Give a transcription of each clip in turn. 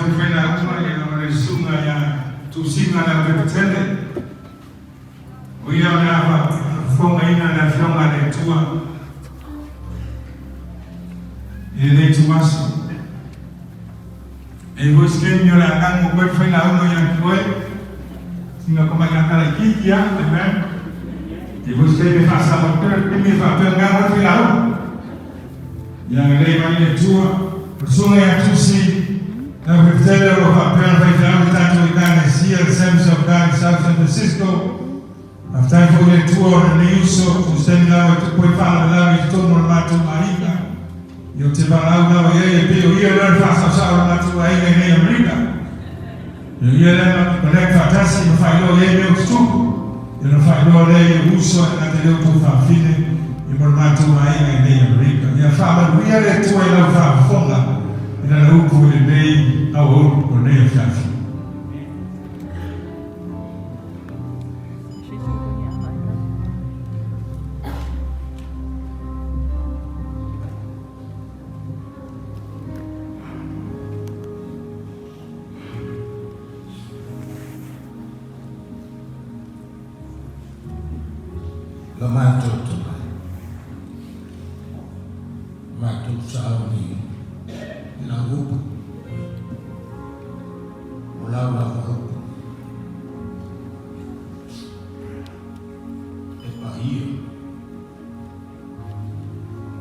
matou failauga ia o le Susuga ia Tusiga Leaupepetele, o ia o le a faafofogaina le Afioga a le Atua i lenei ituaso. E i ai foi se taimi o le a gagau atu ai le failauga ia te oe, sina tamai ata laitiiti lava, amen. E i ai foi se taimi e faasao atu pea le taimi e faapea gagau ai le failauga. Ia agalelei mai le Atua, o le Susuga ia Tusi, Leaupepetele o lo o faapea ona faifeau i le tatou Ekalesia, le Assemblies of God i South San Francisco. Faafetai foi i le Atua o lenei uso, so se taimi lava e tupu ai faalavelave i totonu o le matou aiga, ia ou te valaau lava i ai e pei o ia lea o le faasaosao o le matou aiga i nei Amerika. Ia o ia lea matou connect faatasi ma faailoa i ai mea o tutupu, ia ona faailoa lea i ou uso e gata i le outou faafine ia ma le matou aiga i nei Amerika. Ia faamanuia le Atua i lau faafofoga i lana upu i lenei aoauli o lenei afiafi. Lo matou tomai, matou sauni i lau upu, o lau lava upu e paia,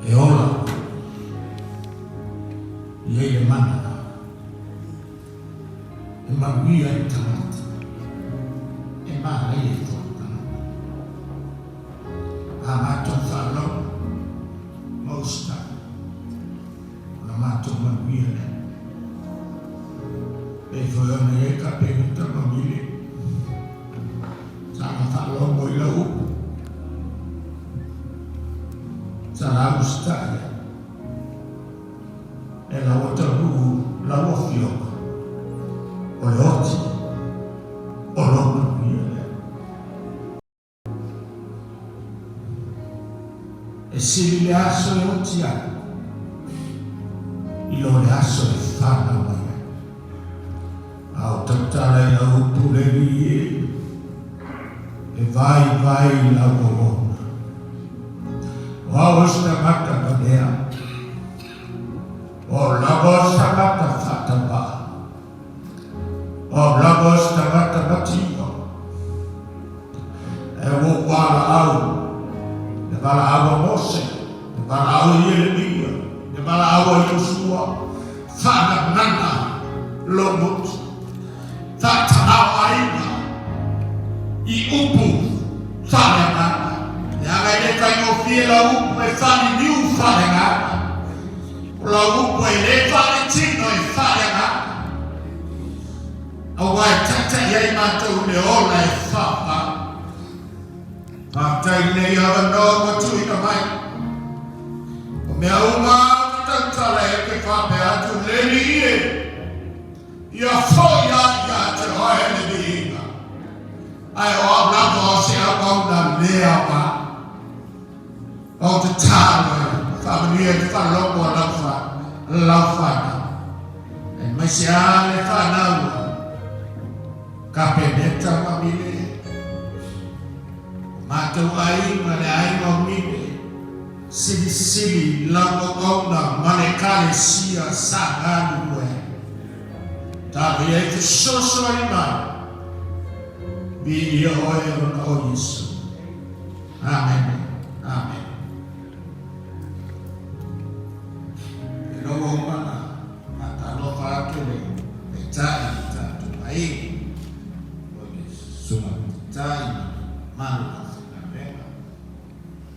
e ola i ai le mana e manuia ai le tagata, e manaia ai foi le tagata. A matou faalogo ma usitai, ona matou manuia lea. Pei foi ona i ai Kapeneta ma Mile, sa na faalogo i lau upu, sa la usitai ai. E lau atunuu, lau afioga, o le oti o lou manuia lea. E sili le aso e oti ai i lo le aso e fanau mai ai. A o tautala i lau upu le alii e, e vaivai lau auauna. O au o se tagata valea, o au lava o se tagata faatauvaa, o au lava o se tagata mativa. Ae ua ou valaau, le valaau a Mose, le valaau a Ieremia, le valaau a Iosua, faananana lou motu, faatamaoaiga i upu faaleagaga. Leaga e le faigofie lau upu e faaliliu faaleagaga. O lau upu e le faaletino e faaleagaga. Aua e taitai ai matou i le ola e faavavau. Faafetai i lenei avanoa ua tuuina mai. O mea uma ou te tautala ai ou te faapea atu, Le Alii e, ia foi lava ia te oe le viiga. Ae o au lava o se auauna le aoga. Ou te talo e faamanuia i le faalogo a lau lau fanau, aemaise lava le fanau a Kapeneta ma Mile, o matou aiga le aiga o Mile, silisili lau auauna ma le Ekalesia sa galulue ai. Talo ia i fesoasoani mai, viia oe ona o Iesu. Amene. Amene. E lou aumana, faatalofa atu le Taitai i le tatou aiga, o le Susuga i le Taitai ma le mamalu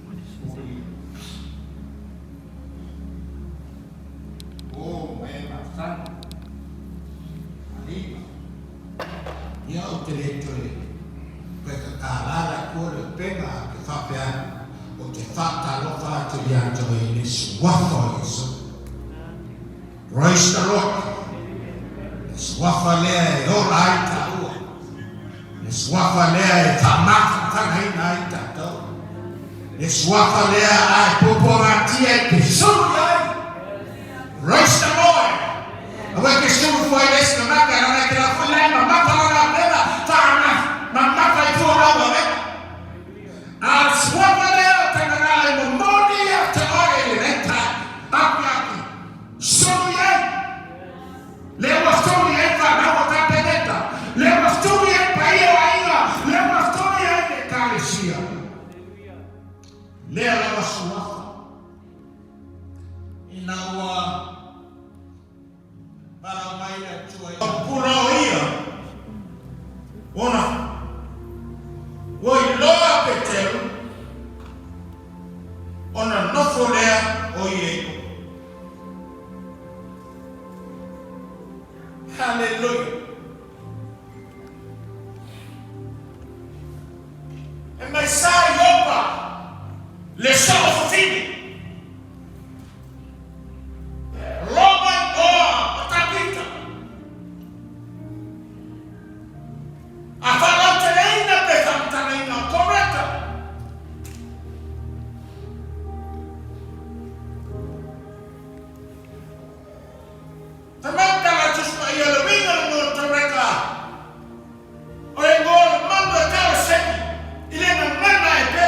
o le aufaigaluega. O ma e masani, alima. Ia ou te le toe toe tatalala i tua le upega a te faapea atu, ou te faatalofa atu ia te oe i le Suafa o Iesu. Praise the Lord. Le Suafa lea e ola ai taua. Le Suafa lea e faamafanafanaina ai tatou. Le Suafa lea a e puapuagatia e te sulu i ai. Praise the Lord. Aua e te sulu fua i le isi tagata, leaga e te la foi la e mamafa lana avega, faana mamafa i tua lau avega. A o le suafa lea o tagata e momoli ia te oe i lenei taeao, afiafi, sulu i ai. Lea ua sulu i ai fanau o Kapeneta, lea ua sulu i ai paia o aiga, lea ua sulu i ai le Ekalesia. Lea lava suafa. Ina ua valaau mai le Atua i. Pula o ia ona ua iloa Peteru ona nofo lea o ia i o. Haleluia! E mai sa Iopa le soo fafine. Loma igoa o Tabita. A faalauteleina pe faamatalaina o Koreka. Tamata la Tusi Paia le uiga le ngoa Toreka o le ngoa le manu e tau e seki i le gagana e pe.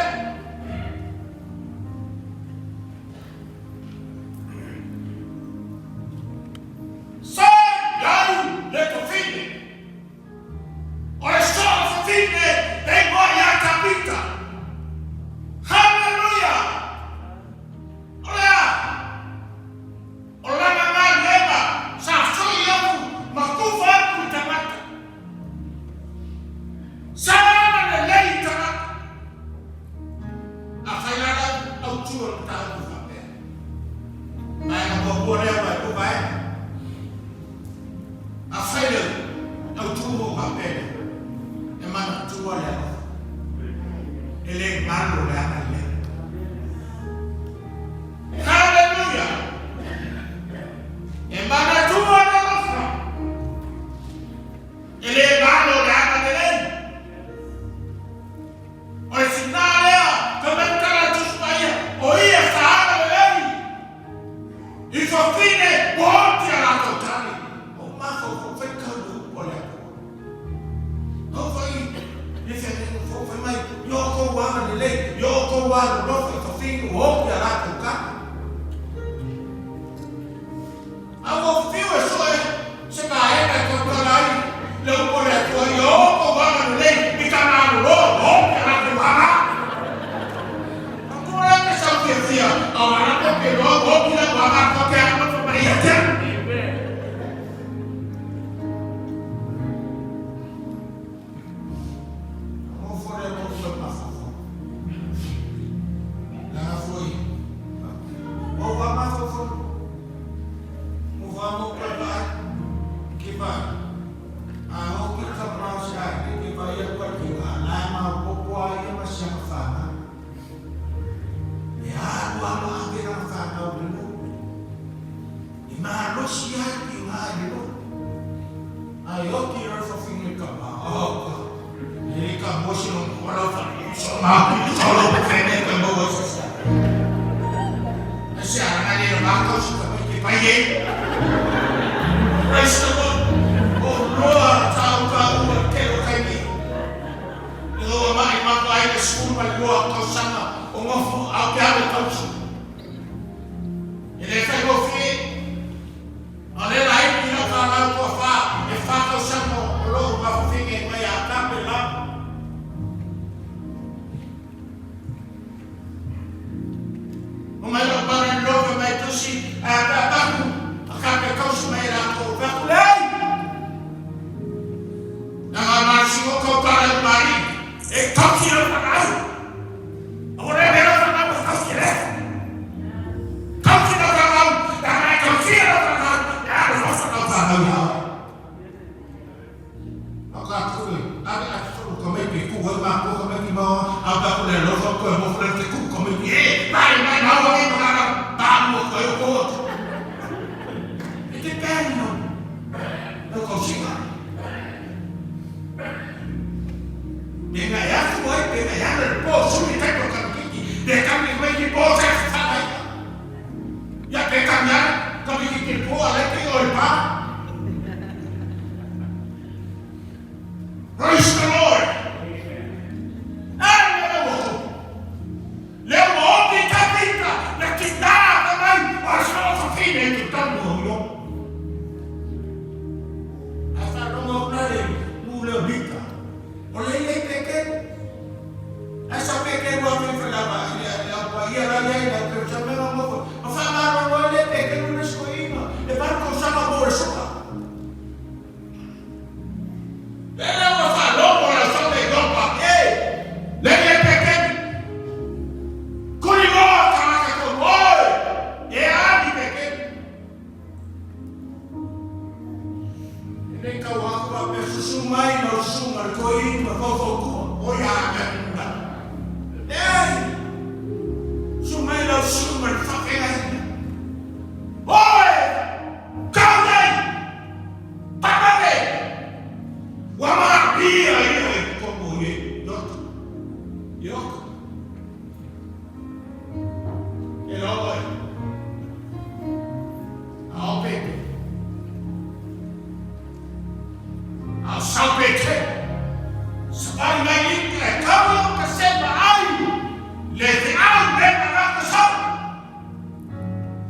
Sa iai le tofine o le soo fafine le igoa ia Tabita. Hallelujah! O le a? O lana galuega sa sui atu ma tufa atu i tagata. Sa ana lelei i tagata. Afai la lau autu o le mataupu faapea. Vaega muamua lea ua e lua vaega. Afai le autu ua faapea lea, e manatua le alofa. E le galo le agalelei. Haleluia! E manatua le alofa. E le galo le agalelei. O le sina lea, ka mai tala Tusi Paia, o ia sa agalelei. I fafine ua oti a latou tali. O mafaufau fai kau le upu a le Atua. Au fai le feagaiga fou fai mai, i o kou agalelei, i o kou alolofa i fafine ua oti a latou tali. A ua fiu e sue se vaega e tautala ai le upu a le Atua, i o kou agalelei i ka malolo ua oti a latou aga. Matua la ke sau fiafia, a o ala koe ke loa ua oti lau aga koe ke alolofa mai ia te au. Nofo lea mo koe mafaufau. Leaga foi, o ua mafaufau. Mo wha mo koe vaai, ke vaai. A o ki ka mau se ai, ke ke vai a koe ki ngā lae mau popo a ia ma sianga whānau. E alu ama ake ranga whānau le nuu. I malosi ai ki ngā i le nuu. Ai oti rau whawhinga i ka mā, oh ka, e ka mua si no mua lau whare, i so mā ki i so lau whene koe mau ai sa sia. Ai se aranga le rā kau si ka mai ke pai e. Praise the Lord. O loa tau ka ua te o kai ni. I loa mai mako ai le 12 tausaga o ngofu au te awe tausi. E le faigofie. A o lea laiti lau fanau toafa e fa tausaga o lou mafafine mai a Kape la. O mai lou para ni lofa mai tusi a ka taku a Kape kausi mai latou faku lei. Na nga masi o kau para i mari e kausi lau fanau. O le mea fanau o kausi le. Kausi lau fanau, na ngai kausia lau fanau, e alu losa lau fanau ia oe. Au ka tue, ave a tolu ka mai ke ku ai ma ko ka mai ki ma au ka kule lofa ko mo fle te ku ka mai e mai mai ma wa ki ma ka ba mo ko yo ko. E te pēni no. No kausinga. Pena e aku ai, pena e ana le po, suli tai ko kamikiki, pe kami mai ki po sa sa mai. Ya pe kami ana, kamikiki po ala ki oi pa. Praise the Lord. Lea ua oki kapita le tina ka mai o le soofafine i totonu o Iopo. Ae faalogo aku la le mu lea o Mika, o le ia i pekelu. Ae sa pekelu atu i falava i le le au paia la lea i le au Perusalema mo foi. Ma faamalolo ai le pekelu le isi toeaina e 8 tausaga mo le suka. Lele ua faalogo lau sope i Iopa, e le ia i pekelu. Tuliloa tagata tonu oe, e ali pekelu. E le tau aku faapea susu mai lau susuga le toeaina ma faufautua. O ia a mea tuna. Leai! Susu mai lau susuga le faafeagaiga. Oe! Kau nei! Tama nei! Ua malia ia i totonu o ie. Ioka. Ioka. E loa oe. Ao peke. Ao sau peke. Savali mai lika e kau o ka sema ai. Le te au le na raka sau.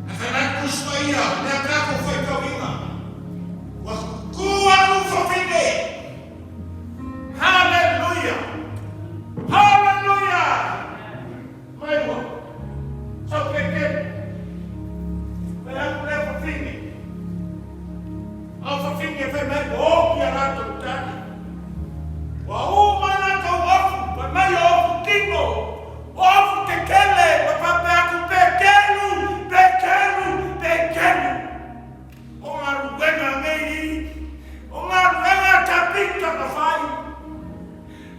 E whai kusi mai ia, mea kako whai kauinga. Ua ku anu whawhine. Hallelujah! Hallelujah! Mai ua. Sau peke. Mai aku lea whawhine. Au whawhine e whai mai ua oki a rātou tane. Ua uma rātou ofu, whai mai o ofu kino, o ofu kekele, ma whapea aku pekelu, pekelu, pekelu. O galuega nei, o galuega a Tapita na fai,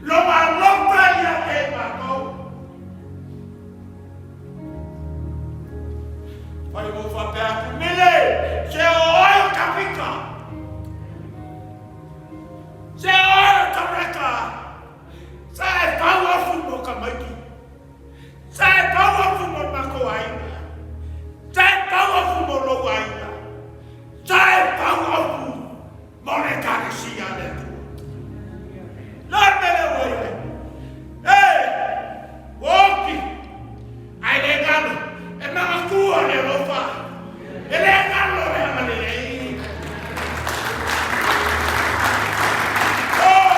lona alofa ia te matou. Fai mo faapea atu, Mele, se o oe o Tapita, se o oe o Taureka, sa e pau afu mo tamaiti. Sa e pau atu mo matou aiga. Sa e pau atu mo lou aiga. Sa e pau atu mo le Ekalesia a le Atua. Le a le mea lea ua i ai? E, ua oti, ae le galo, e manatua le alofa, e le galo le agalelei. Oh!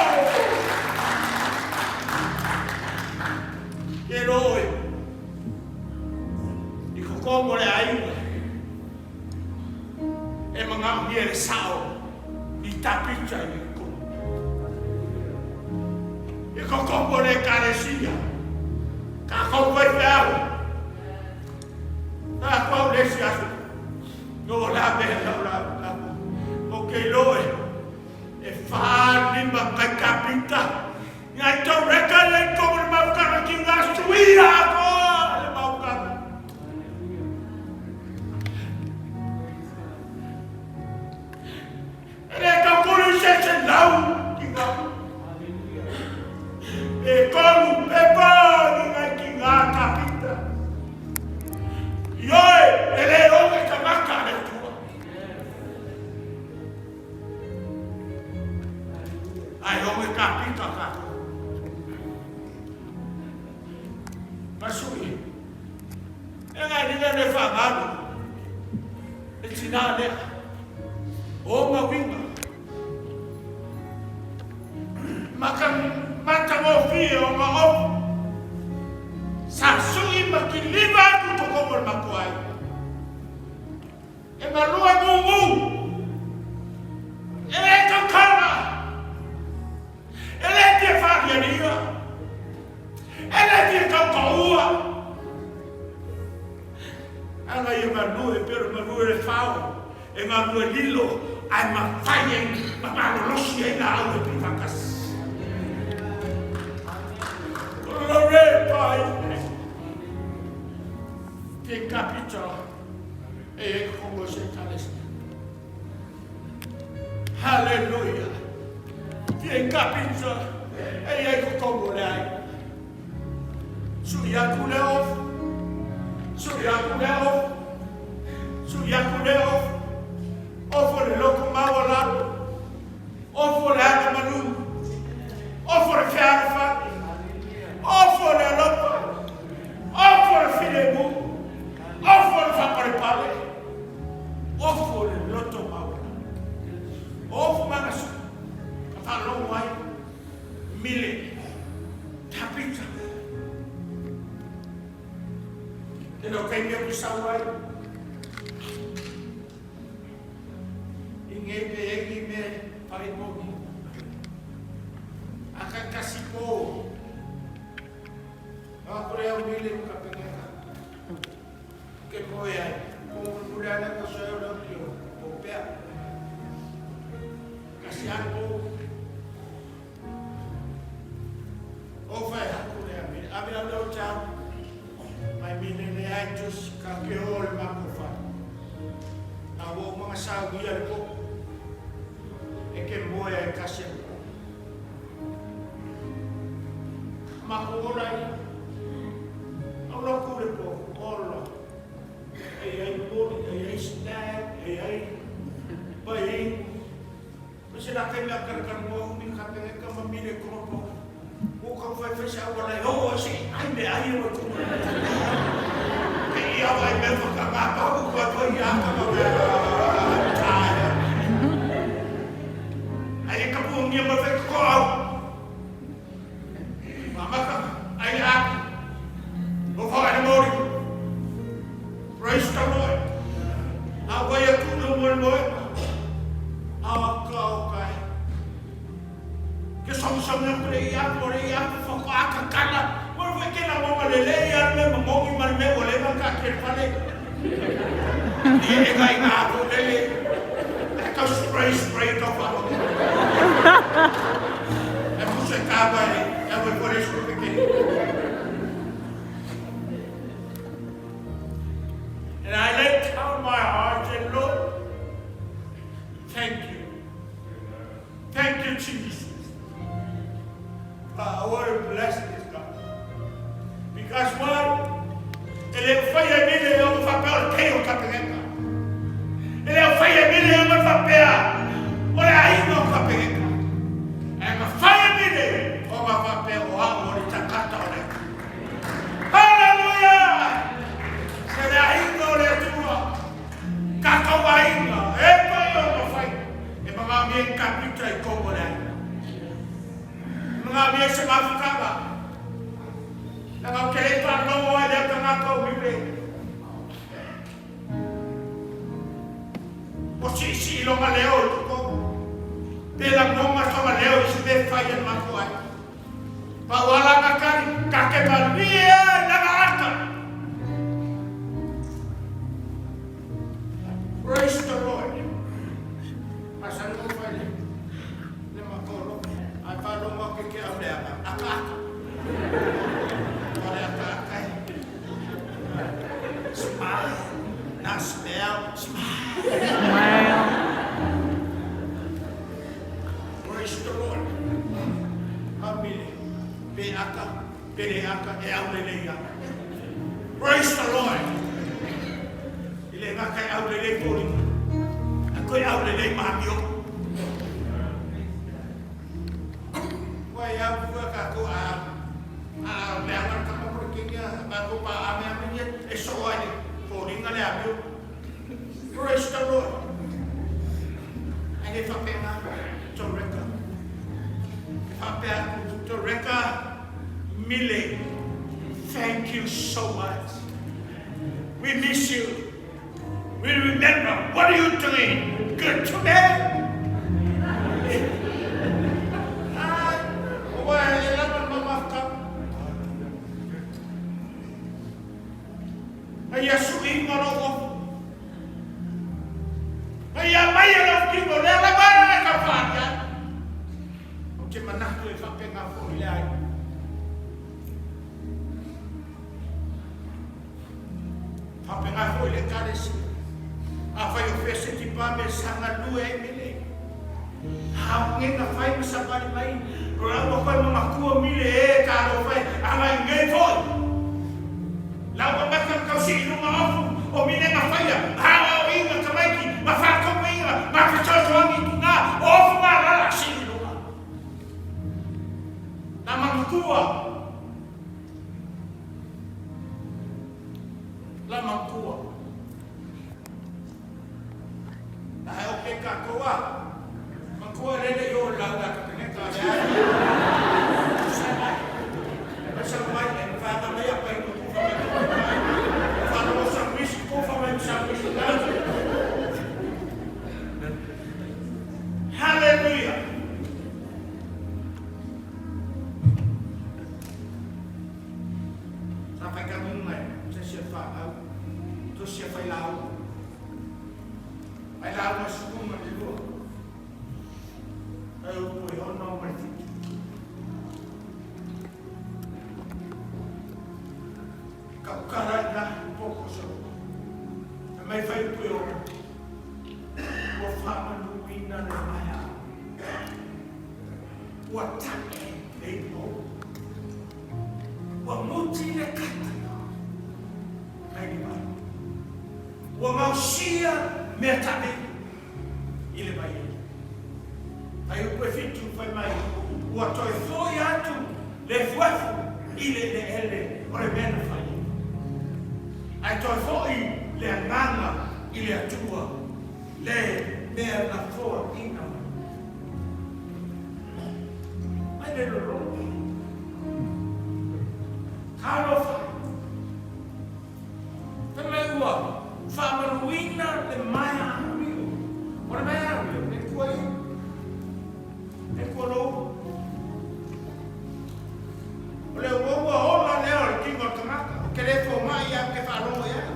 Ke loe i totonu o le aiga e manaomia le sao i Tapita i totonu. I totonu o le Ekalesia, tatou faifeau, tatou au le isi aso, no la mea lau la la, o ke loe e 45 kai kapita. Ngai tau reka ia i tō le maukana ki ngā suia atoa le maukana. E le tau kore i se se lau ki ngā. E tolu pepa ki ngai ki ngā kapita. Ioe, e le oge tangata le tua. Ai oge kapita tātou. Masui. E ngai lile le whangaru. E tina lea. O mawinga. Maka matangofie o ngā ofu. Sa sui makiliva atu toko mo le makuai. E malua mumu. E le tautala. E le fia faalialia. E le fia tautaua. Ana ia malue pei o le malue le fao e galue lilo ae mafai ai ma malolosi ai laau e pili faatasi. Glory pai. Te kapita. E e kongo se ekalesia. Hallelujah. Fia kapita. E e kongo le ai. Sui aku le ofu. Sui aku le ofu. Sui aku le ofu. Ofo le loko maualalo. Ofo le aga malu. Faalogo ai Mile Tapita. Tele o taimi ou te sau ai i ngei pe engi me whare moni. A ka kasi pō. Nga kore au mile mo ka pengeka. Ke moe ai. Ko mule ana ko soe o leo ki o o pea. Kasi an pō. O whai haku le a mile. Ave au leo tau. Mai mile le ai tus ka ke o le mako whai. A wo mga sau ia le po. E ke moe ai kasi an pō. Mako ola ia. Au loku le po. Ola. E ai moli, e ai snack, e ai pai. Ma se la kai mea karakara moa umi ka penge ka ma mile kono po. O ka whai whai se awa lai ho a se ai me ai o ku. Ke i awa i mea whaka ngā pahu kua toi i aka ma mea tāia. Ai e kapu ngia ma whai ko au. Mamaka, ai le aku. O whai le mori. Praise the Lord. A wai aku no moe moe. A ka o kai. Ke songo songo aku le i aku le i aku whako aka kana. Mo wai ke na mama le le i anu me mamongi ma le me o le ka ke whale. I e kai ngā ko lele. E ka spray spray ka whako. E puse ka wai e wai kore su ke. And I laid down my heart and Lord, thank you. Thank you, Jesus. I want to bless this God. Because why? E le whai e mele e o whapea o le tei o kapengeka. E le whai e mele e o whapea o le ainga o kapengeka. E ma whai e mele o ma whapea o au o le takata o le Hallelujah! Se le aiga o le Atua, ka kau aiga, e pai o ma whai, e mga mea i kapita i kou o le aiga. E mga mea se mafukanga, na ngau te lei whanongo ai lea ka ngā kau mire. O si si i longa leo i toko, pe la ngonga tonga leo i se me whai e mako ai. Paualanga kari, ka ke malie langa ata. Praise the Lord. Masani mo fai le, le makolo. Ai fa longa ke ke au le aka, aka aka. Ore aka aka e. Smile, not smell, smile. Smile. Praise the Lord. Amile, pe aka, pere aka, e au lelei aka. Praise the Lord. I le ngaka e au lelei pōringa. A koe au lelei māmio. Wai au kua ka ko a a mea ngā kama kore kengia, mā ko pā a mea mea e so ai le pōringa le amio. Praise the Lord. Ai le whapenga, to reka. E whapea aku, to reka mile. Thank you so much. We miss you. We remember. What are you doing? Good to me. Ai, o wai e lama mama ka. Ai asu inga lo ofu. Ai a mai e lau kingo lea la mai e ka whānia. O te manatu e whapenga fo i le ai. Whapenga fo i le karesi. A whai o whese ki pā me sanga lue e mele. Ha ngenga whai ma sapari mai. Raua koe ma makua mile e ka ro whai. Anga i ngei foi. Laua maka kau si i lunga ofu o mile nga whaia. Hanga o inga tamaiki, ma whakaupa inga, ma whatoatoangi ki ngā o ofu ngā rara si i lunga. Nā makua. La makua. Na he oke ka koa. Makua lele i o lau a ka pengeka. Ai upu e 6 ma le 7. Kaukala i na poko sa Fai mai fai upu e 6. Ua faamanuina le maea. Ua tae le ipu. Ua muti le kata. Mai le vai. Ua gaosia mea taavei i le vai ai. Fuaiupu e 7 fai mai, Ua toe foi atu le efuefu i le eleele o le mea na fai ai. Ae toe foi le agaga i le Atua le mea na foaina mai. Mai le loloa. Talofa! Fai mai ua faamanuina le maea amio. O le maea amio, e kua i, e kua lou. O le uaua ola lea o le tino o le tagata, o ke le fomai ia ke faalogo i ai.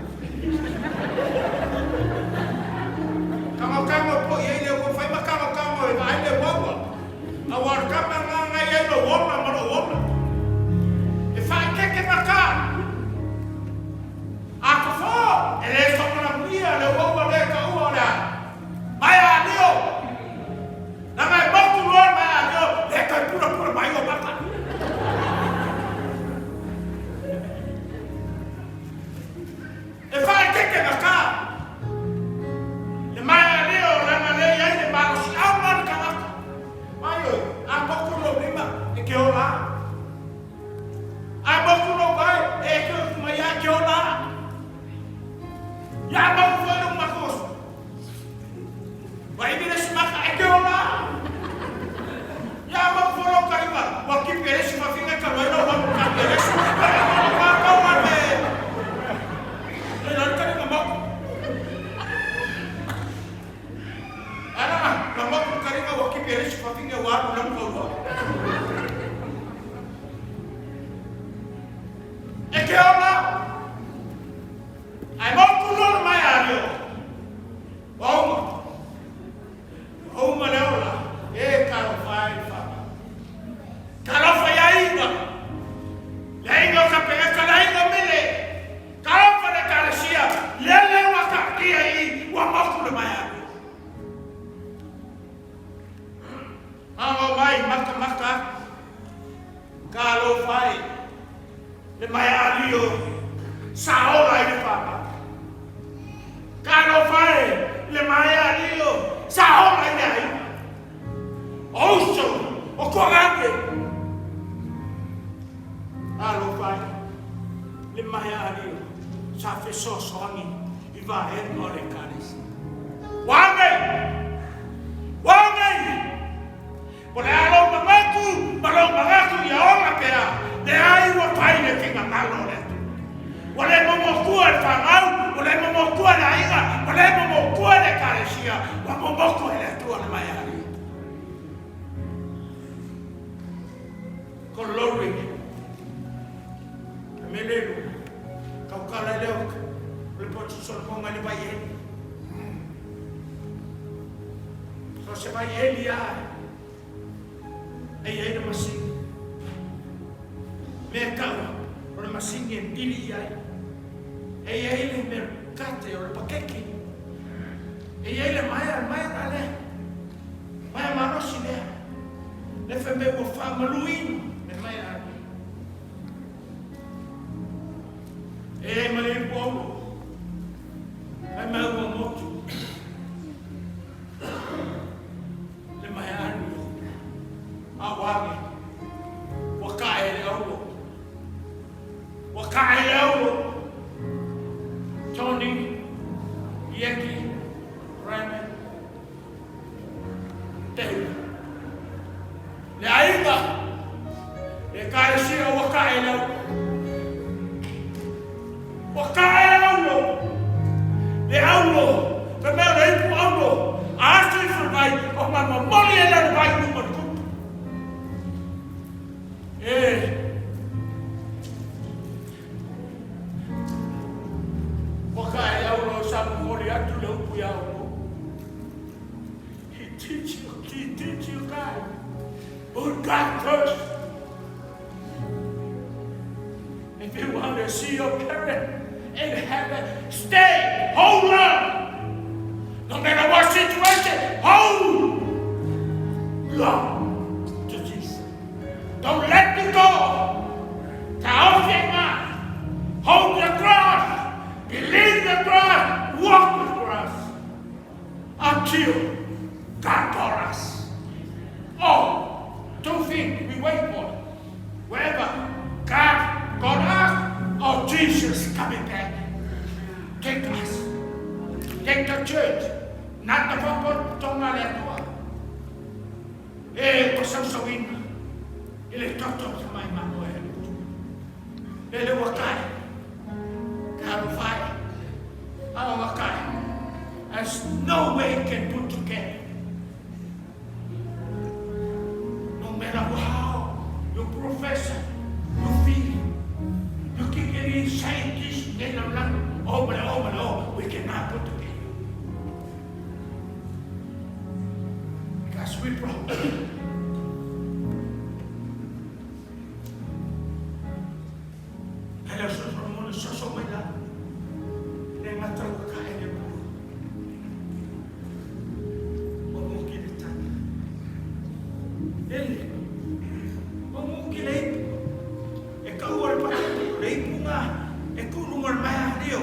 Kagokago po i ai le ua fai ma kagokago e vaai le uaua. Aua o le tama lena na i ai lou ola ma lou ola. E faaeteete gata. A fofo, e le sogolamia le uaua lea e taua o le a? Maea alio! Leaga e motu loa le maea alio, le toe pulapula mai o maka. E faaeteete gata. Le maea alio leaga lea i ai le malosiaga o le tagata. Mai oe, a motu lou lima, e ke ola. A motu lou vae, e ke otu mai a, e ke ola. Ia motu foi lou matoso. Ua ivi le isi maka, e ke ola. Ia motu foi lou kalima, ua kipi e le isi fafine talu ai lou alu kali e le isi. Ua kau ma le, le lou kalima motu. Ana, na motu kalima ua kipi e le isi fafine ua alu lau kaua. E ke ola, ae motu loa mai a leo. Ua uma. Ua uma le ola, e talofa e le whanau. Talofa ia aiga. Le aiga o Kapeneta, le aiga o Mele. Talofa le Ekalesia, lele ua taatia i i, ua motu le mai a leo. Mago mai matamata atu. Talofa e le maea alio sa ola i le whanau. Talofa e le maea alio sa ola i le aiga. O uso, o tuagane. Talofa e le maea alio sa fesoasoani i vaega o le Ekalesia. Ua nei! Ua nei! O le a lou manatu ma lou manatu ia ola pea, leai ua fai le finagalo o le Atua. Ua le momotua e le fanau, ua le momotua e le aiga, ua le momotua e le Ekalesia, ua momotu e le Atua le maea alii. Glory. A me le luna, kaukala i le oka, o le potiso le ponga i le vai eli. So se vai eli a e i ai le masini. Mea tau o le masini e pili i ai. E i ai le mea kate o le pakeke. E i ai le maea, maea la lea. Maea malosi lea. Le fai mai ua faamaluina le maea ali. E ai ma le ipu aulo. Fai mai ua motu. Le maea ali. A ua age. Ua kae le aulo. Ua kae le aulo. Tony, Ieki, Raymond, Tehu. Le aiga, le Ekalesia ua kae le aulo. Ua kae le aulo. Le aulo, fai mai o le ipu aulo, a aso ifo le vai, o ma momoli e lea le vai i luma o le tupu. E, ua kae le aulo sa momoli atu le upu iā outou. He teach you, he teach you guys. Put God first. If you want to see your parent in heaven, stay, hold on. No matter what situation, hold on to Jesus. Don't let me go. Taofi Hold the cross. Believe the cross. Walk the cross. Until God call us. Oh, two things we wait for. Whether God got us or Jesus coming back. Take us. Take the church. Not the faapotopotoga a le Atua. E ua sausauina i le toto o Tamaimanu e le Atua. Lele ua tae, talofa e, a ua tae. There's no way can put together. No matter how you professor, you feel, you kick it in scientist, oh, but oh, but oh, we cannot put together. Because we broke. E le soso soso mai la. Le ngata ua ka ele mo. O mo ki le tata. Ele. O mo ki le ipu. E ka ua le patata. Le ipu ngā. E kulu ngā mai a leo.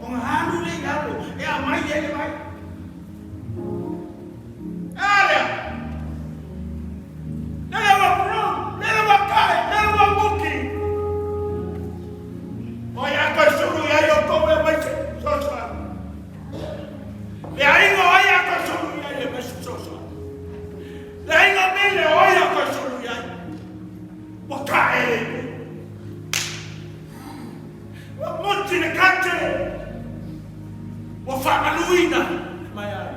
O ngā alu le i alo. E a mai ele mai. E a lea. Lele ua pro. Lele ua kai. Lele ua muki. O ia koe sulu ia i o kou e mai se sosoa. Le aiga o ai a koe sulu ia i e mai se sosoa. Le aiga mele o ai a koe sulu ia i. Ua ka e le ipu. Ua muti le kate. Ua whaamaluina le mai ai.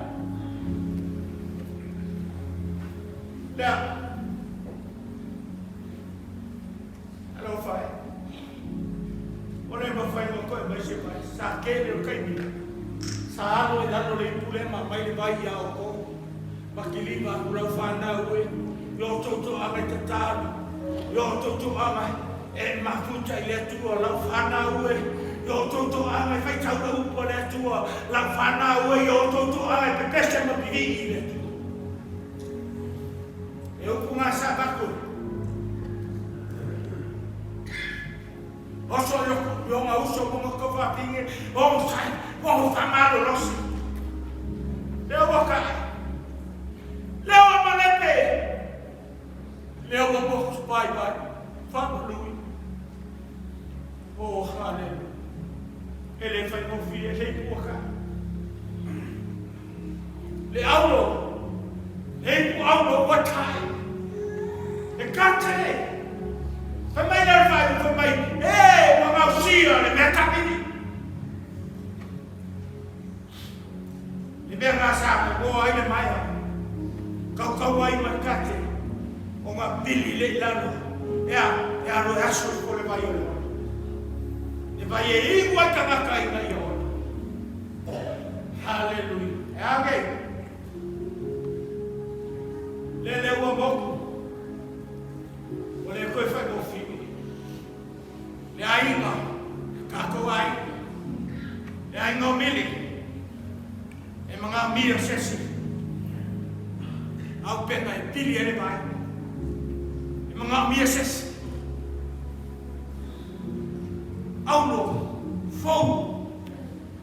Lea. Alofa e. O le mafai o koe mai se vai. Sa kele o kaimi. Sa alo i lalo le ipu le ma mai le vai ia o ko. Ma kilima aku lau whanau e. I o toutou anga i tatalu. I o toutou anga e mafuta i le Atua lau whanau e. I o toutou anga e whaitau la upu a le Atua lau whanau e. I o toutou anga e pepese ma pivii i le Atua. E upu ngā sa vaku. Oso yo yo nga uso mo ko fa pinge o sai o fa malo losi. Le o ka. Le o malepe. Le o mo pai pai. Fa lui. Oh hallelujah. E le fai mo fi e le puaka. Le aulo. Le ipu aulo ua tae. E kate. Fai mai le fai, fai mai, e, ua gausia le mea tapili. Le mea ngā sa moa ai le maea. Kaukau ai ma kate. O ngā pili le ilalo. Ea, e alo e aso i fo le vai o le ola. Le vai e iu ai tangata ina ia ola. Hallelujah. E age. Le le ua moku. O le koe whai mo whiwi. Le aiga. Kātou aiga. Le aiga o mili. E mga mia sesi. Au pena e pili ele vai. E mga mia sesi. Aulo. Fou.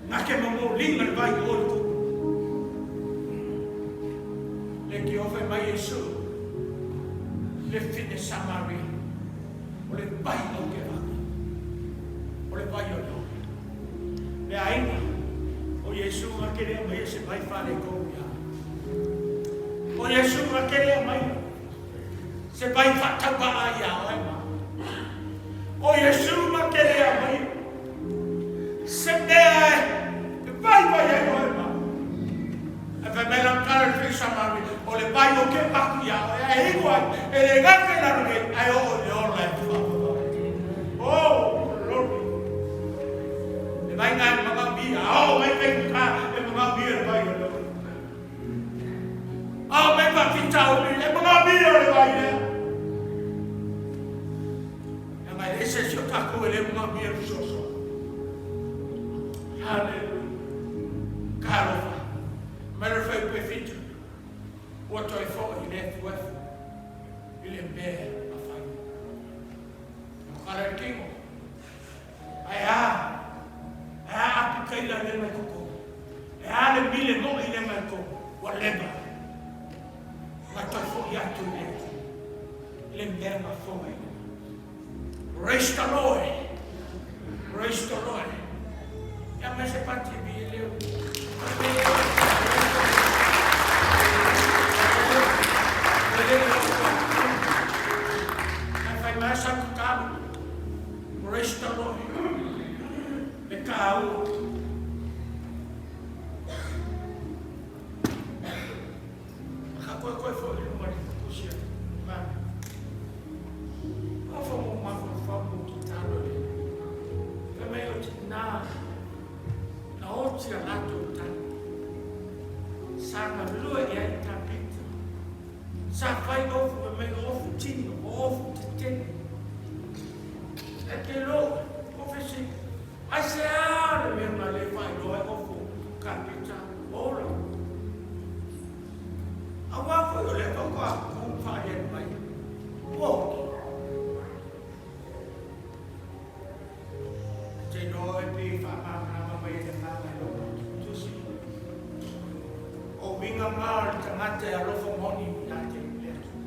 Nga ke mo linga le vai o le kupu. Le ki ofe mai Yesu. Le fine Samaria. O le vai o ke vaka. O le vai o le Le aiga. O Yesu nga ke lea mai e se vai whare kou ia. O Yesu nga ke lea mai. Se vai whataua a ia oe ma. O Yesu nga ke lea mai. Se mea e vai vai ai oe ma. E fai mai lang kala le fi Samaria. O le vai o ke paku ia oe. E hiku ai. E le ngake lalo nei. Ai o le ola e whapapai. Oh, glory. Le vai ngai mga mia. Oh, mai mai ka e mga mia le vai o le ola. Oh, mai pa fitau ni e mga mia le vai le. Kakou e le manaomia le fesoasoani. Haleluia. Talofa. Mai le fuaiupu e 7, ua toe foi le efuefu i le mea na fai. Ua kala le tino. Ae a? Ae a Apikaila lea mai totonu? E a le mile moi lea mai totonu? Ua leva na toe foi atu i le Atua i le mea na foi. Praise the Lord. Praise the Lord. Ia mai se pati e vi e leo. Fai mai sa tatalo. Praise the Lord. Le kāua. Ka koekoe foi i luma le tusi a Mami. Ofa mo mafaufau mo tatalo le. Fai mai o tina na oti a latou tali. Sa galue i ai Tapita. Sa fai ofu fai mai o ofu tino, o ofu tetele. E te lo, ofisi, ai se a le mea na le faailoa ai ofu Kapita ola. Aua foi o lea faatoa ku faaliali mai. Ua oti. Te iloa e pei e faamalamalama mai e le Agaga i lou tusi. O uiga ma o le tagata e alofa moni ia te le Atua.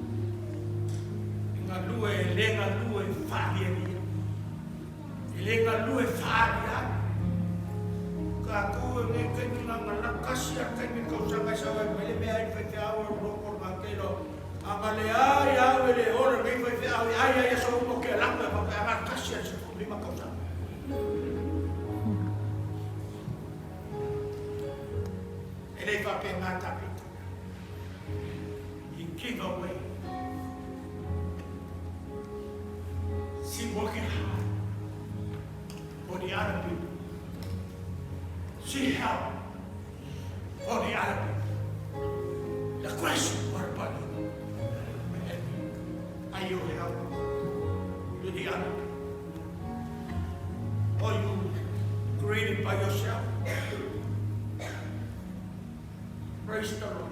E galue, e le galue faalialia. E le galue faaliali. Tatou e nei taimi na kasi a taimi tausaga e sau ai mai le mea ai le faifeau e loko le gatelo. A na leai au e le ola lenei faifeau e ai ai aso uma ou te alaga e faapea a na kasi a le 15 tausaga. E le faapena Tavita. He give away. She working hard for the other people. She help for the other people. The question, what about you? Are you help to the other people? Or you created by yourself? Praise the Lord.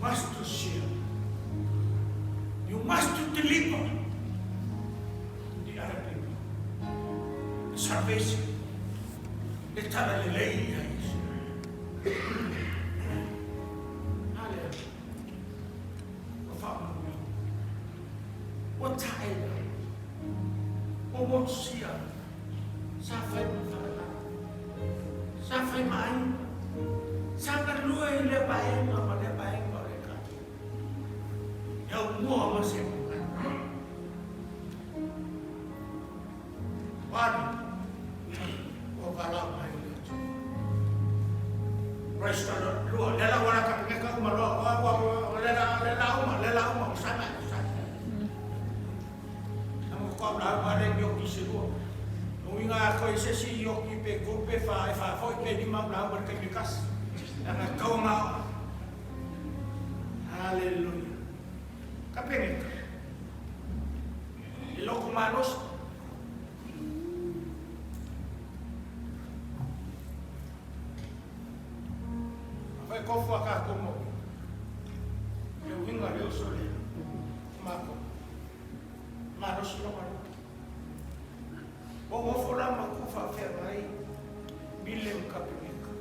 Must to share. You must to deliver to the other people. The salvation. Le tala lelei ia Iesu. Hallelujah. Ua faamanuia. Ua taela. Ua motusia. Sa fai ma falalala. Sa fai ma aiga. Sa galue i lea vaega ma lea vaega o le Ekalesia. E aumua ma se Wani, ua valaau mai le Atua. Praise the Lord. Lua, le la wala ka peke ka uma loa, wa wa wa le la le la uma, le la uma, usai mai, usai. Na mo ko la ma le ioki se lua. No uiga a koe se si ioki pe kolu pe fa e fa foi pe lima u la uma le taimi e kasi. Leaga e tau nga oa. Hallelujah. Ka pengeka. E loko malosi. Afai kofu a kākou mo. Le uiga le uso le mako. Malosi loma loa. Ua ofo la ma ku faafeagai mile ma Kapeneka.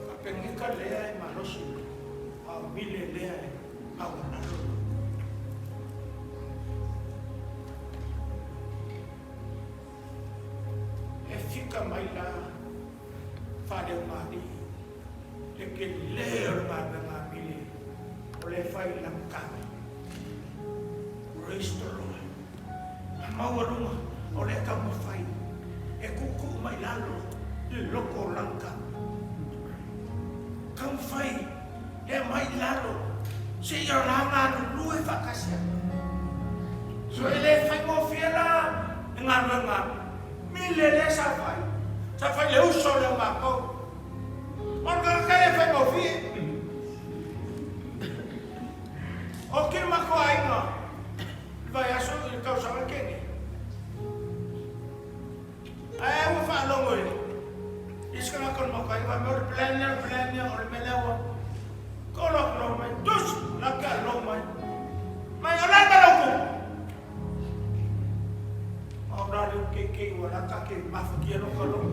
Kapeneka lea e malosi a o mile lea e maualalo. E fika mai la Faleomālii le tele o le galuega a Mile o le fai Langkawi. Praise the Lord. A maualuga o lea taumafai e tuutuu mai lalo le loko o Langkawi. Taumafai e aumai i lalo seia la galulue faatasi ai. So e le faigofie la le galuega a Mile lea sa fai. Sa fai le uso lea o matou. O le tagata e le faigofie. O kile matou aiga i le vaiaso i le tausaga kene. isi tagata o le matou aiga faimai o le plan lea o le plan lea o le mea lea ua Kolo aku lau mai, tusi la ke a lou mai. Mai o le a le mea lau tupu? A o la le keikei ua la ka ke mafatia lo ka lou.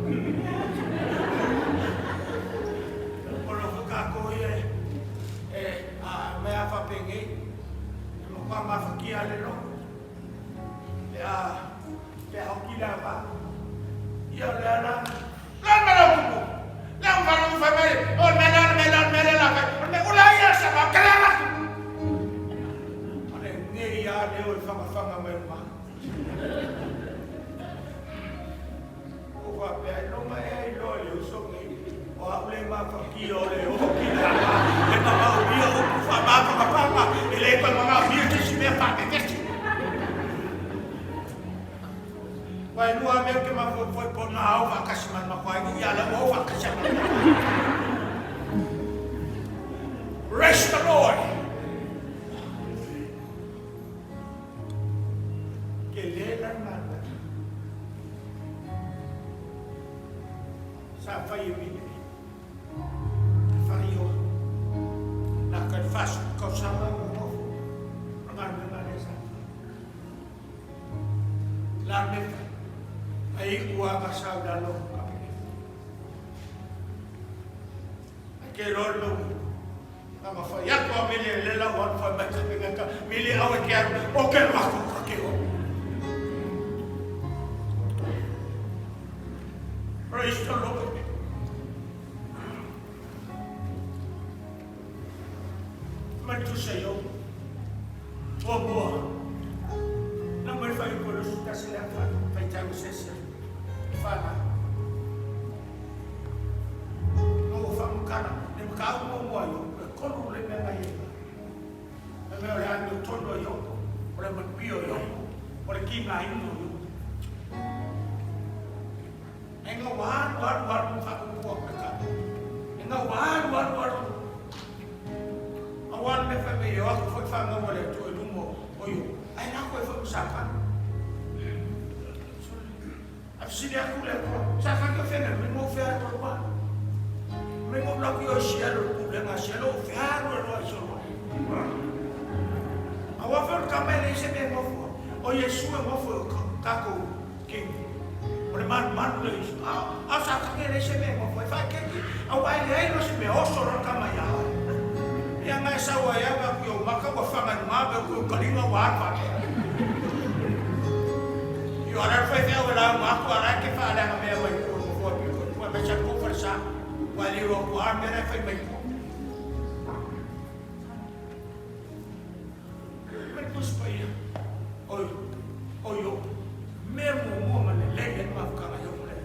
O lo foi kākou ia e a mea faapenei, e matua mafatia le lou. Pe a pe a oki le ava. Ia o lea la Le a le mea lea ua tupu? Le a ua fai mai, o le mea lea, o le mea lea, o le mea lea la fai. O le mea, ula ia sa ma kele ala tu. O le nei a leo e whangawhanga mai o maha. O whapea, e longa ea i loa le uso nei. O au le mawhakia o le oki la ma, e mangau mia upu wha mawhangawhanga, e le koe mangau mia tisi mea whakekesi. Wailua mea ou te mafaufau po na ao faatasi ma le matou aiga ia la ua ao faatasi ma le matou aiga. Praise the Lord. Ke le la galuega. Sa fai e mile. Fai o. Na ka 40 tausaga o nofo. O galuega lea sa fai. La me ai ua ka sau la lo ka pe. Ai ke lo lo ka ma fa ya ko me le le la wan fa ma ka pe ka me le au ke aru o ke ma ko ka ke o. Praise the Lord. Matusa yo. Muamua, na mai fai ko lo tasi le fa fai tau sese. Fana. No fa mukana, ne mka mo mo yo, e kolu le me ngai. E me ole anu tono yo, o le manpio yo, o le kinga ino yo. E nga waru waru waru fa ko ko ka. E nga waru waru waru. A wan me fai me yo aku foi fa nga wale tu e lumo o yo. Ai na ko e foi sa ka. A sili aku le ko. Sa ka ko fena me mo fe a to wa. Me mo la ku yo sia lo ku le nga sia lo fe a lo lo so lo. A wa fe ka me le se me mo fo. O Yesu e mo fo ka ko King. O le malu malu le iso. A a sa ka le se me mo fo fa ke ki. A wa le ai no se me oso ro ka mai a. Ia ngai sa wa ia ba ku yo maka wa fa ngai ma ba ku ka linga wa fa. Yo ara fa fe wa la ma ku ara ke fa la me mai ku mo fo pi ku wa me cha ku fa sa. Wa le ro ku ar me ra fa mai ku. Me ku spa ia. Oi oi yo mea muamua ma lelei ai le mafutaga i ou le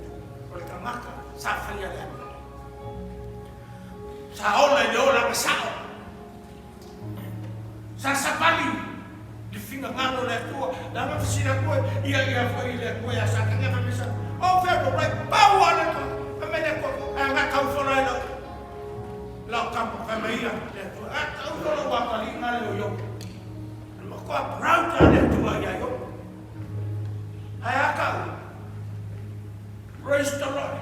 o le tagata sa faia le amiotonu. Sa ola i le olaga sao. Sa savali le finagalo o le Atua, leaga fesili atu ai ia ia foi i le Atua ia Satani fai mai sa, o fea lou ai, pau lava le Atua, fai mai le Atua, ae ga tau fola ai lau lau kama, fai mai ia le Atua, a tau fola ua atalii nga le o Iopo. E matua proud lava le Atua ia Iopo. Ae a kau? Praise the Lord.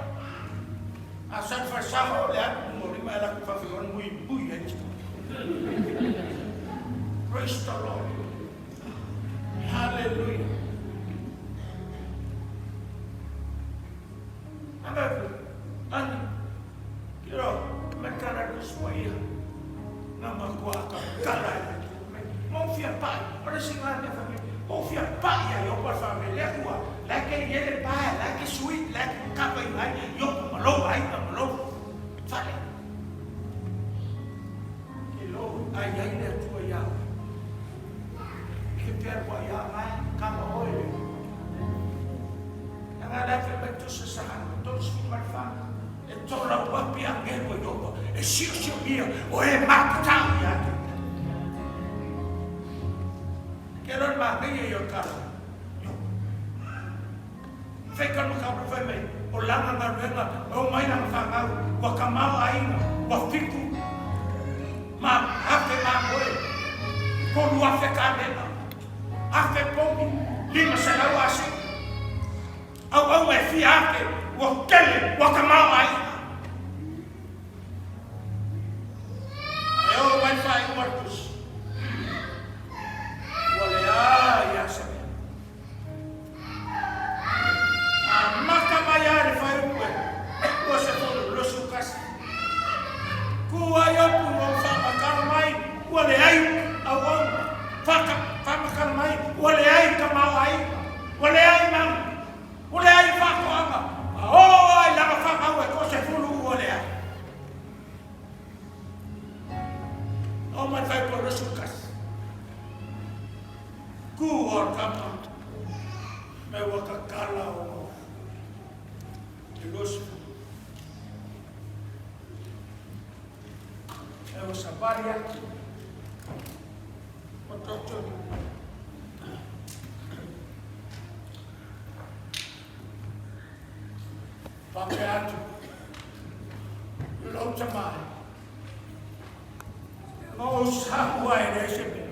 A san fa sa ho le atu mo lima e la ku fa fi on mui mui e ti. Praise the Lord. Hallelujah. Anga ku ani kiro me kara ku swaia. Na makua ka kala e Mo fia pai, o le singa ne fa me. Mo fia pai ia yo pa fa me le kua. La ke ye le pa, la ke sui, la ke kapa i ai, yo ku malo ai na malo. Fale. Ke lo ai ai le tua ia. Ke per wa ia mai kapa oi le. Nga la fe mai tu sa sa to su ma fa. E tola wapi angelo i opa, e siosio ia o e makatau ia te. Ke roi ma nei e o karo. Yo. Fai ka maka o fai mai, o langa ngaluega, o mai langa whangau, wa kamau ainga, wa fiku, ma afe ma koe, kolu afe kānena, afe pomi, 500 ase. Auaua e fia ake, ua tele, ua tamaoaiga. Ku o le kama, me ua kakala o le 20. E ua savali atu o totonu. Faapea atu lou tama e, ma ou sau ai le se mea.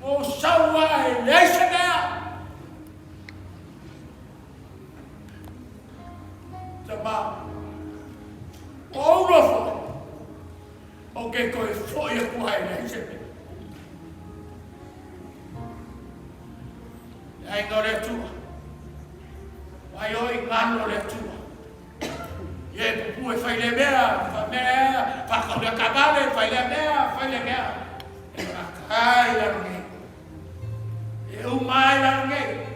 Ma ou sau ai le se mea. Tama, ua ou nofo, o ke toe foi aku ai le se mea. Le aiga o le Atua, ai o i ngalo o le Atua. Ia e pupu e fai le mea, fa mea, fa kau le kavale, fai le mea, fai le mea. E makai lalo nei. E umai lalo nei.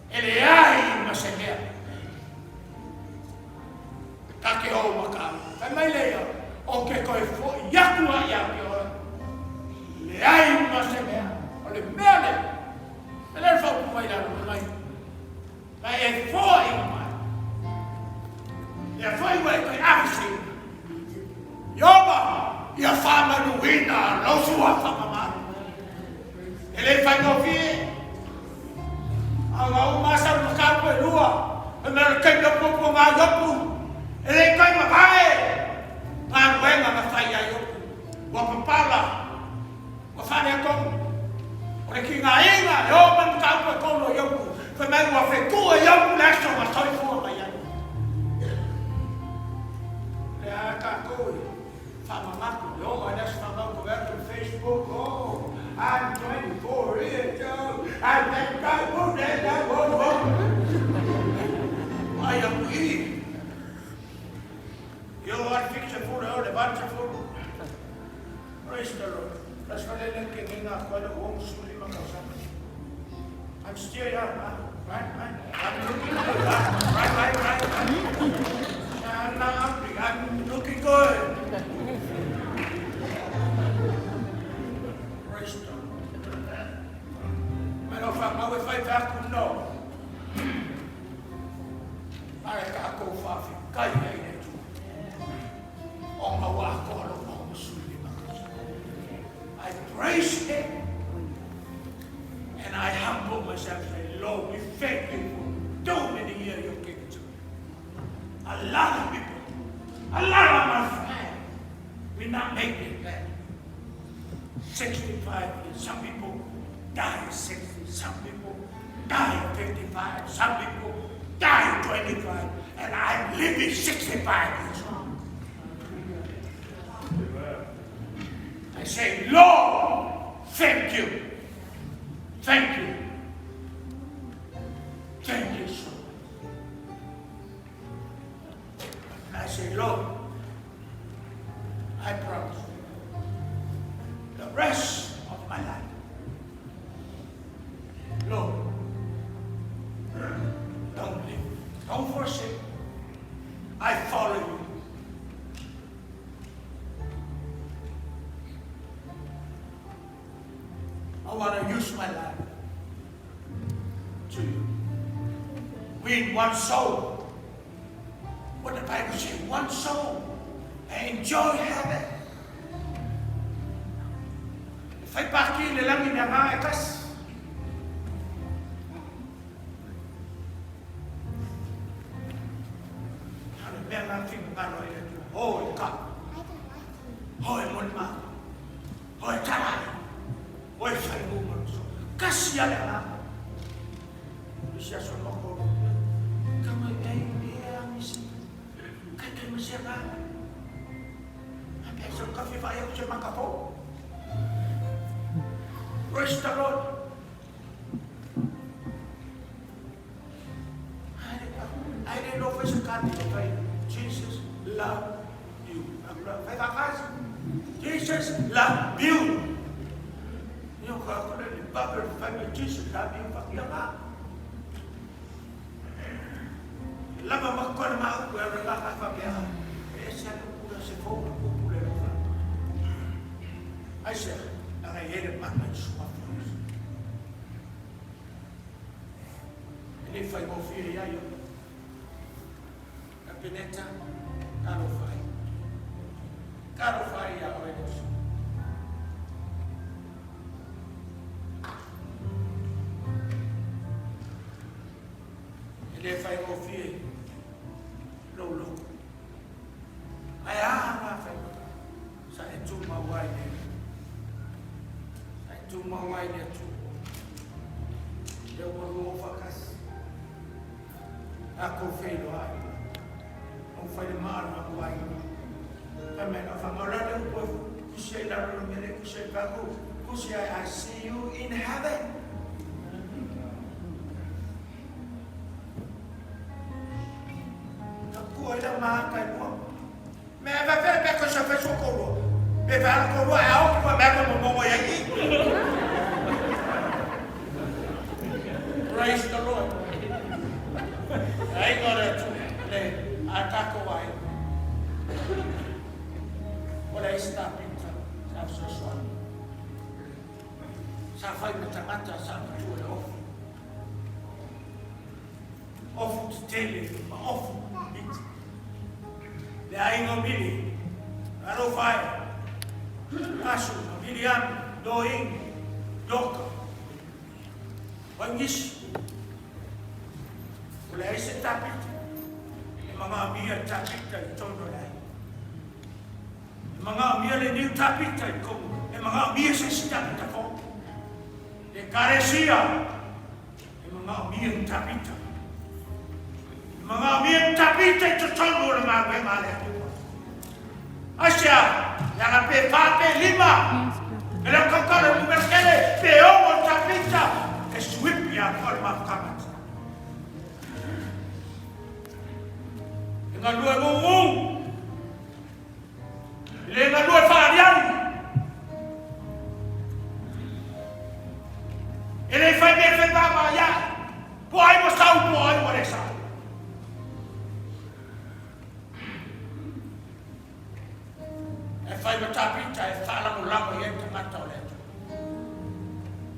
E leai ma se mea. Ta ke ou maka. Fai mai le ia, o ke koe foi atu a ia ke oe. Leai ma se mea. O le mea lea. E le faupu mai lalo mai. Ma e foi mai. Ia foi ua e toe ave se Ioba, ia faamanuina lou suafa mamalu. E le faigofie. A ua uma asa le mataupu e lua, e mea o le taimi o puapuaga a Iopu, e le toe mavae galuega na fai ia Iopu. Ua papala, ua faaletonu. O le tigaina e oo mai mataupu e tolu a Iopu, fai mai ua fetu e Iopu le aso na soifua mai ai. O lea lava tatou e faamanatu le oo ai le aso fanau tou atu i Facebook, oh, I'm 24 years old, I'm that guy, oh, that guy, oh, oh. Ai aku i. Io al fixe fulu, o le vatsa fulu. Praise the Lord. That's what I like in nga kwa le wong suli makasama. I'm still young, huh? Right, right. I'm looking good, huh? Right, right, right, right. I'm looking good. Praise the Lord. Mai o whamau e whai whaku no. Mare kākou whawhikai ai le tu. O ngā wā koa lo mau masuli I praise him. And I humble myself and say, Lord, we thank you for too many years you've given to me. A lot of people, a lot of my friends will not make it back. 65 years. Some people die at 60. Some people die at 55. Some people die at 25. And I'm living 65 years old. I say, Lord, thank you. Thank you. Thank you so much. And I say, Lord, I promise the rest of my life, Lord, don't leave me. Don't forsake me. I follow you. I want to use my life to win one soul. What the Bible says, one soul, and enjoy heaven. E fai paki le lagi mea ngā e kasi. Hale mea ngā whinga ngā roa i le tua. O e ka. O e moni mā. O e tarai. O e whai mō manu. Kasi ale ngā. Isi aso mako. Ka mai ei e a misi. Kai kai misi a ngā. A pēsa ka whiwha e o se makapō. Praise the Lord. I didn't know for sure Jesus love you. Jesus love you. Io ka ko le baba fai Jesus love you fa kia ma. Lama ma ko ma ku e ra ka fa pia. E se ku se fo ku ku le fa. Aisea? Leaga e i ai le mana i le Suafa o Iesu. E le faigofie ia ia. Kapeneta, talofa ai. Talofa ai ia oe le uso. E le faigofie lou loto. Ae a ngā whainga? Sa e tumau ai le Sa e tumau ai le Atua. Lea ua lua faatasi. Tatou feiloai. Au fai le maa le matou aiga. Fai mai lau whanga, o le a le upu e kusi ai lalo le mea le kusi ai paku, kusi ai I see you in heaven. Ka pua i la maaka i lua. Me e whawhea pe koe sa whai so kōrua. Pe whai ala kōrua e ao ki mea koe momongo i ai i. Praise the Lord. Ai ngā rea tū, le, a tākou ai. O le isi tā pita, sa fesoasoani. Sa whai me tangata, sa matua e ofu. Ofu tetele ma ofu iti. Le aiga o Mili, Alofa e, Asu, Miriami, Doing, Doka, Waingisi. O le ai se tapita, e magaomia le tapita i tonu o le aiga. E magaomia le niu tapita i komu, e magaomia se isi tapita fou. Le ekaresia, E manaomia ni Tavita. E manaomia ni Tavita i totonu o le galuega a le Atua. Aisea? Leaga pe fa pe lima, e le o kaukau le numera tele, pe ono Tavita, e suipi atoa le mafutaga. E galue gugu, e le galue faaliali. E le whai mea whai māmā ia. Po ai mo sau, po ai mo le sau. E whai ma tāpita e whaalagolago i ai tangata o le Atua.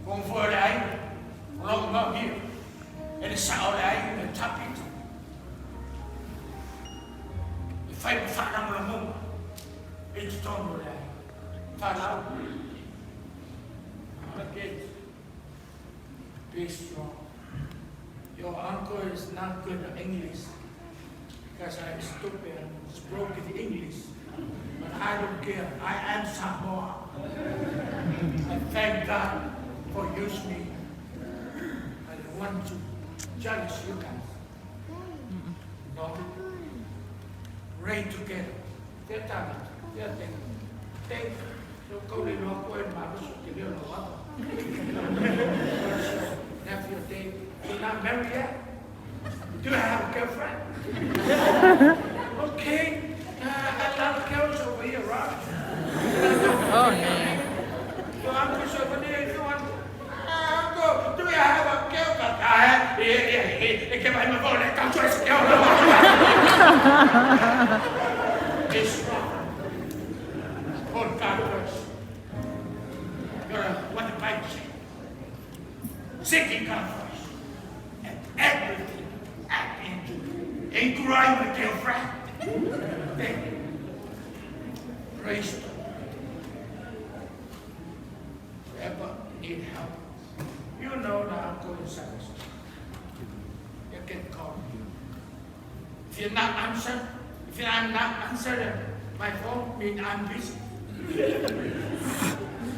Ko ngā o le ai, o lau ngau hia. E le sa o le ai, e tāpita. E whai ma whaalagolagonga i te tonu o le ai. Whanau. Forget. Be strong. Your uncle is not good at English because I'm stupid and broken English. But I don't care. I am Samoa. I thank God for using me. I don't want to jealous you guys. No. Pray together. Nephew Dave, you're not married yet? Do you have a girlfriend? Okay. I got a lot of girls over here, right? Oh, no. Your uncle's over there if you want. Uncle, do you have a girlfriend? I Be strong. Put God first. You're a, what the Bible says. Seeking God first. And everything happen to you. Ain't crying, my girlfriend. Thank you. Praise the Lord. Ever need help, you know the uncle in service. You can call me. If you're not answer, if I'm not answering my phone, mean I'm busy.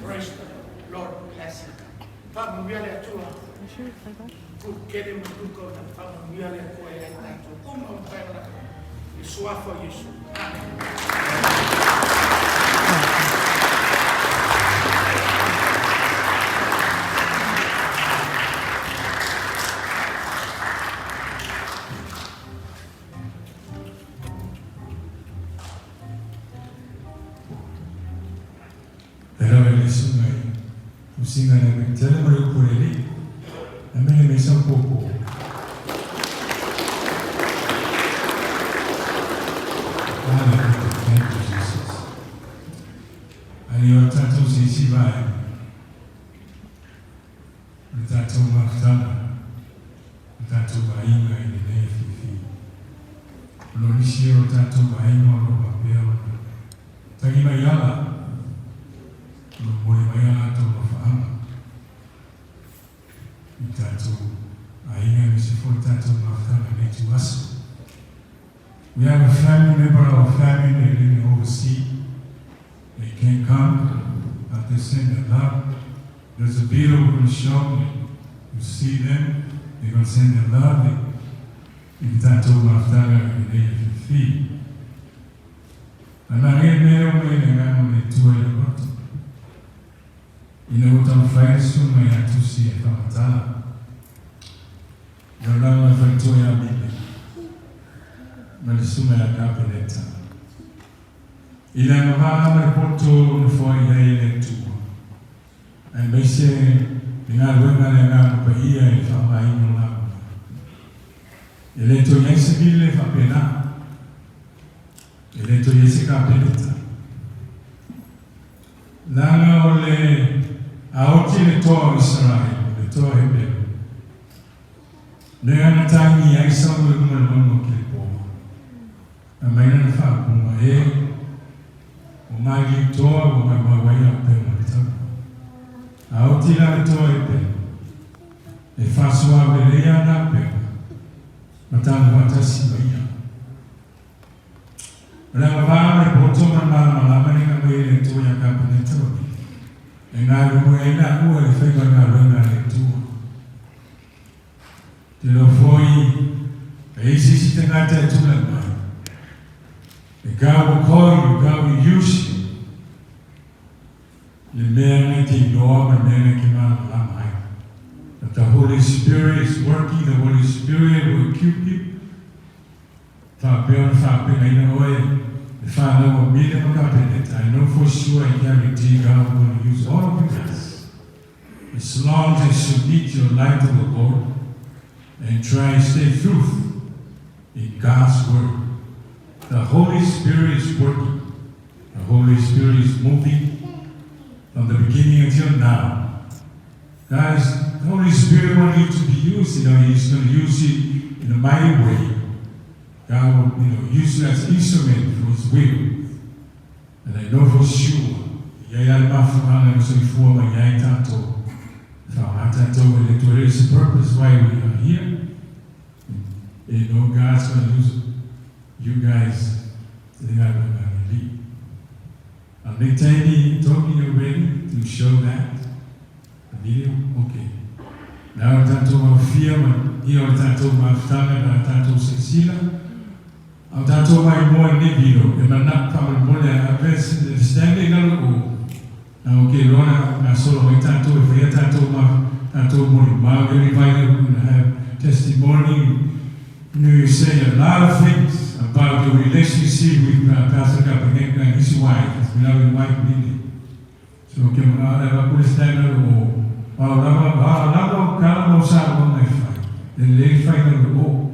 Praise the Lord. Lord bless you. Faamanuia le Atua. Ku kele ma tuka o na faamanuia le Atua ia i tatou uma o mafai ona i suafa o Iesu. Amen. E rawe le susuga i Tusiga le mea tele ma le upu a le Alii, le mea le mea sau pōpō. Hallelujah, thank you Jesus. Ae o tatou se isi vaega o le tatou mafutaga, o le tatou aiga i lenei afiafi. O lo nisi o tatou aiga o lo o faapea ona tagi mai ala, o lo o moe mai a latou alofaaga i tatou aiga aemaise foi o tatou mafutaga i lenei ituaso. We have a family member of our family that live overseas. They can't come, but they send their love. There's a video we're going to show. You see them. They're going to send their love. I le tatou mafutaga i lenei afiafi. Ae manaia le mea lea ua aumai e le Agaga o le Atua i lou loto, ina ua taumafai le susuga ia Tusi e faamatala le olaga o le faletua ia Mile ma le susuga ia Kapeneta. I le agavaa ma le poto na foai ai e le Atua, aemaise le galuega a le Agaga Paia i le faaaogaina o lauga. E le toe i ai se vile faapena. E le toe i ai se Kapeneta. Leaga o le aoti le toa o Isaraelu, le toa Heperu, lea na taimi ai Saulo i luga o le mauga o Kilipoa. Aumai lana faaupuga, E, ua maliliu toa ua maumau ai au upega o le taua. A oti la le toa Heperu, e faasoa lelei ana upega, ma tago faatasi ma ia. O le agavaa ma le poto ma le malamalama lea na aumai e le Atua ia Kapeneta o Mili, e galulue ai laua i le faiga o le galuega a le Atua. Te iloa foi, e i ai se isi tagata e tulai mai, e God will call you, God will use you, le mea na e te iloa ma le mea na e te malamalama ai. But the Holy Spirit is working, the Holy Spirit will equip you. Faapea ona faapegaina oe le whanau o Mile ma Kapeneta, I know for sure and guarantee God will gonna use all of you guys as long as you submit your life to the Lord and try stay truth in God's word. The Holy Spirit is working. The Holy Spirit is moving from the beginning until now. Guys, the Holy Spirit wants you to be used. You know, He's going to use you in a mighty way. God will, you know, use you as instrument for His will. And I know for sure, e i ai lava le mafuaaga na soifua mai ai tatou, e faaaoga tatou e le Atua. There is a purpose why we are here. And you know God's going to use you guys i le galuega a le Alii. A le taimi, Tony, you ready to show that the video? Okay. Na o tatou aofia ma ia o le tatou mafutaga na tatou silasila. A o tatou maimoa i lenei video, e manatu faamolemole a ave le Stanley i lalo o na o ke iloa na gasolo mai tatou e faia tatou ma tatou molimau. Everybody will have testimony. You know, you say a lot of things about your relationship with uh, Pastor Kapeneka and his wife, his beloved wife, Lily. So, ke mana ala va kule stai na o wa lava wa lava kala mo sa mo ngai fai. Le le fai na o.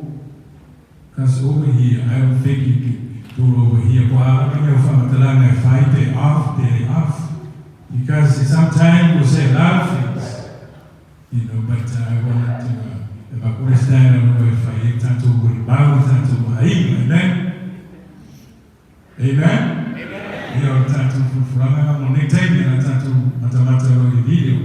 Because over here, I don't think you can do it over here. Ko ala ka fa matalanga e fai te off, te off. Because sometimes we say a lot of things. You know, but I wanted to, uh, e makule stai na o e fai e tatou molimau i tatou aiga. Amen? Amen? Ia o le tatou fulafulaga na mo nei taimi na tatou matamata loa i le video.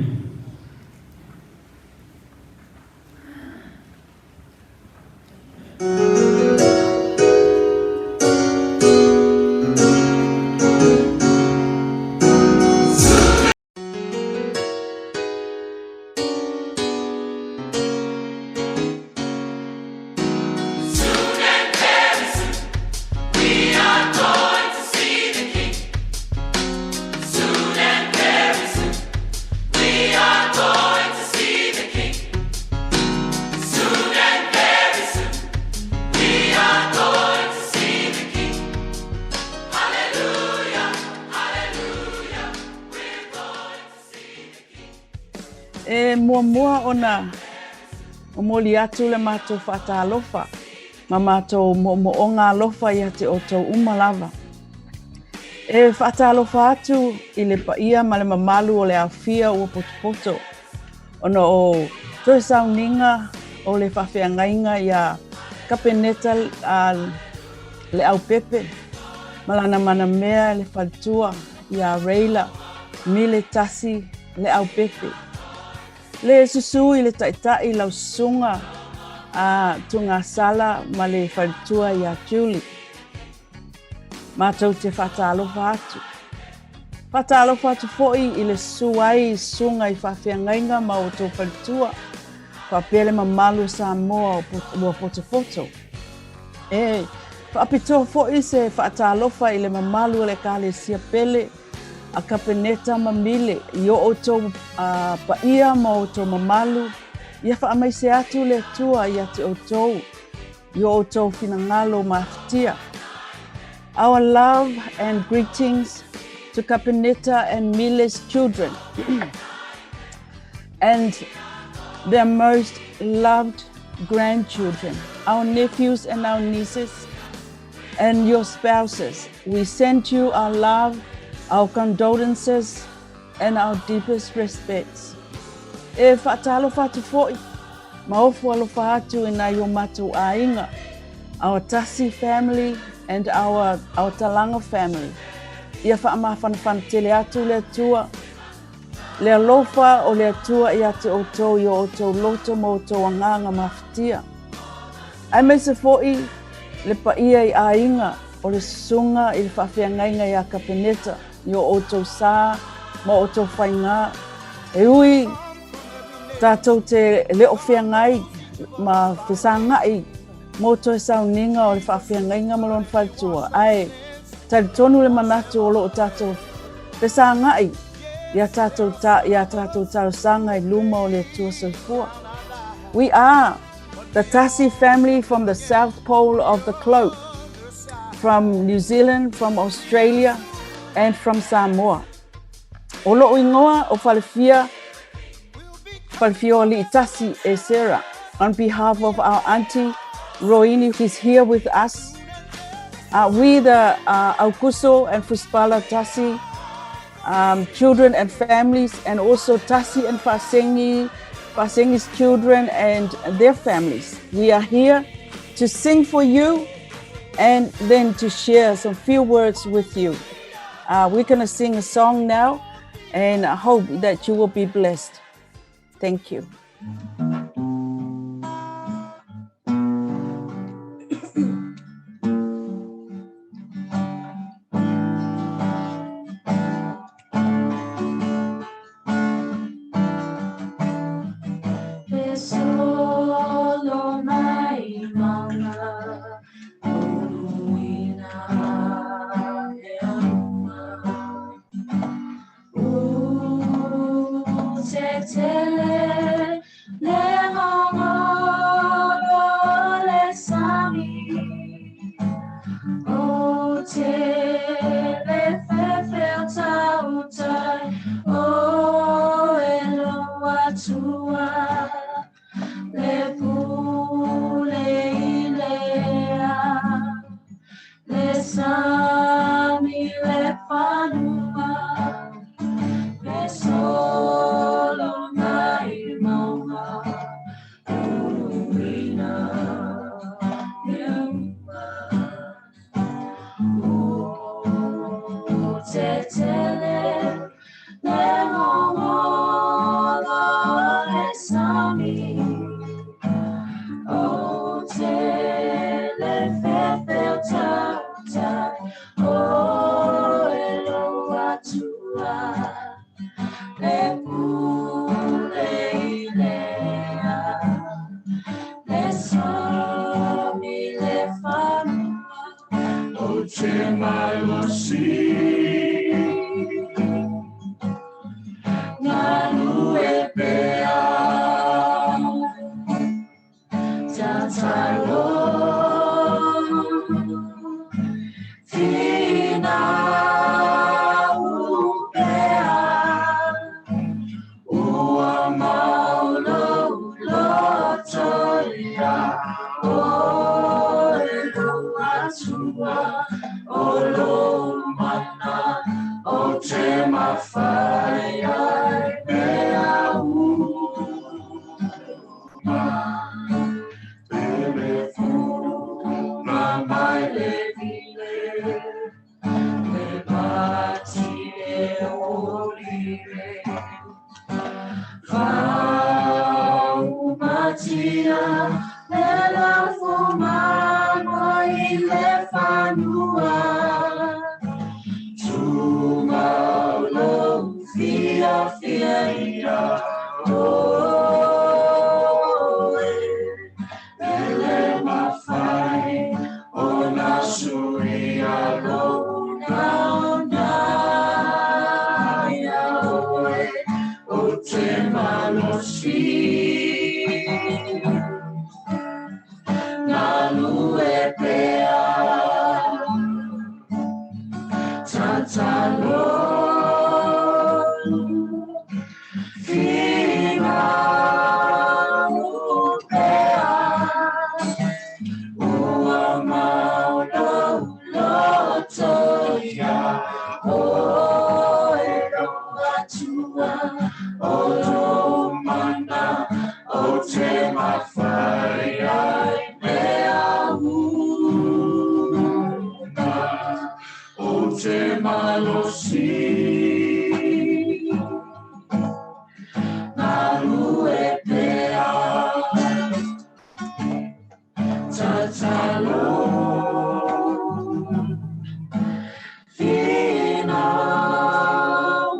E muamua ona momoli atu le matou faatalofa ma matou moomooga alofa ia te outou uma lava. E faatalofa atu i le paia ma le mamalu o le aofia ua potopoto ona o toe sauniga o le faafeagaiga iā Kapeneta Leaupepe ma lana manamea le faletua iā Reila Mile Tasi Leaupepe. Le susu i le taitai lau susuga a Tugasala ma le faletua iā Julie. Matou te faatalofa atu. Faatalofa atu foi i le susu ai i susuga i faafeagaiga ma outou faletua, faapea le mamalu o Samoa ua potopoto. E faapitoa foi se faatalofa i le mamalu o le Ekalesia pele a Kapeneta ma Mile i o outou paia ma outou mamalu, ia faamaise atu le Atua ia te outou. I o outou finagalo mafatia. Our love and greetings to Kapeneta and Mile's children and their most loved grandchildren, our nephews and our nieces, and your spouses. We send you our love, our condolences, and our deepest respects. E faatalofa atu foi ma ofo alofa atu i nai o matou aiga, our Tasi family and our, our Talaga family. Ia faamafanafana tele atu le Atua, le alofa o le Atua ia te outou i o outou loto ma outou agaga mafatia. Aemaise foi le paia i aiga o le susuga i le faafeagaiga ia Kapeneta, i o outou sa ma outou faigā. E ui tātou te le o feagai ma fesaga'i mō toe sauniga o le faafeagaiga ma lona faletua, ae talitonu le manatu o lo o tātou fesaga'i i a tātou, ta, i a tātou talosaga i luma o le Atua Soifua. We are the Tasi family from the South Pole of the globe, from New Zealand, from Australia, and from Samoa. O lo'u igoa o Falefia, Falefioali'i Tasi e Sarah. On behalf of our auntie Roini, who's here with us, we the Aukuso and Fuspala Tasi children and families, and also Tasi and Fasengi, Fasengi's children and their families. We are here to sing for you and then to share some few words with you. We're going to sing a song now, and I hope that you will be blessed. Thank you. E solo mai mauga uluina le auma. U tetele le gogolo le sami. O te le fefeo tautai o e lou atua. Le pule i lea. Le sami le fanua, e solo mai mauga, uluina le auma. U tetele le gogolo le sami. O te le fefeo tautai o e lou Atua, le pule i lea, le sami le fanua. O te malosi galue pea, tatalo finau pea. O te mawhai ai mea uma. Pele funa mai le vile, le mati e olire. Faumatia le laufumano i le fanua. Tumau fia fia ia oe. Ele mawhai o na suria lo na ia oe o te malosi. Nalu e pea tatalo fina upea ua mau lou loto ia oe lo atua o lou mana o te mawhai ai mea uma o te malosi. Nalu e pea tatalo fina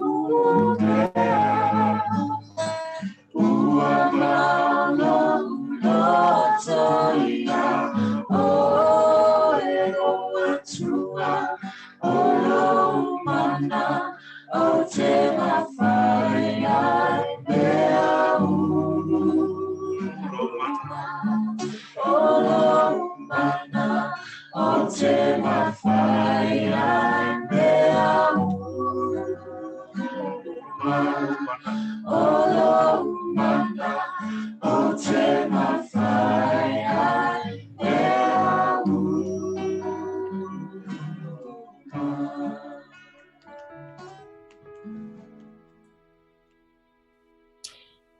upea ua mau lou loto ia oe lo atua o lou mana o te mawhai ai mea uma o lou mana o te mawhai ai mea uma o lou mana o te mawhai ai mea uma.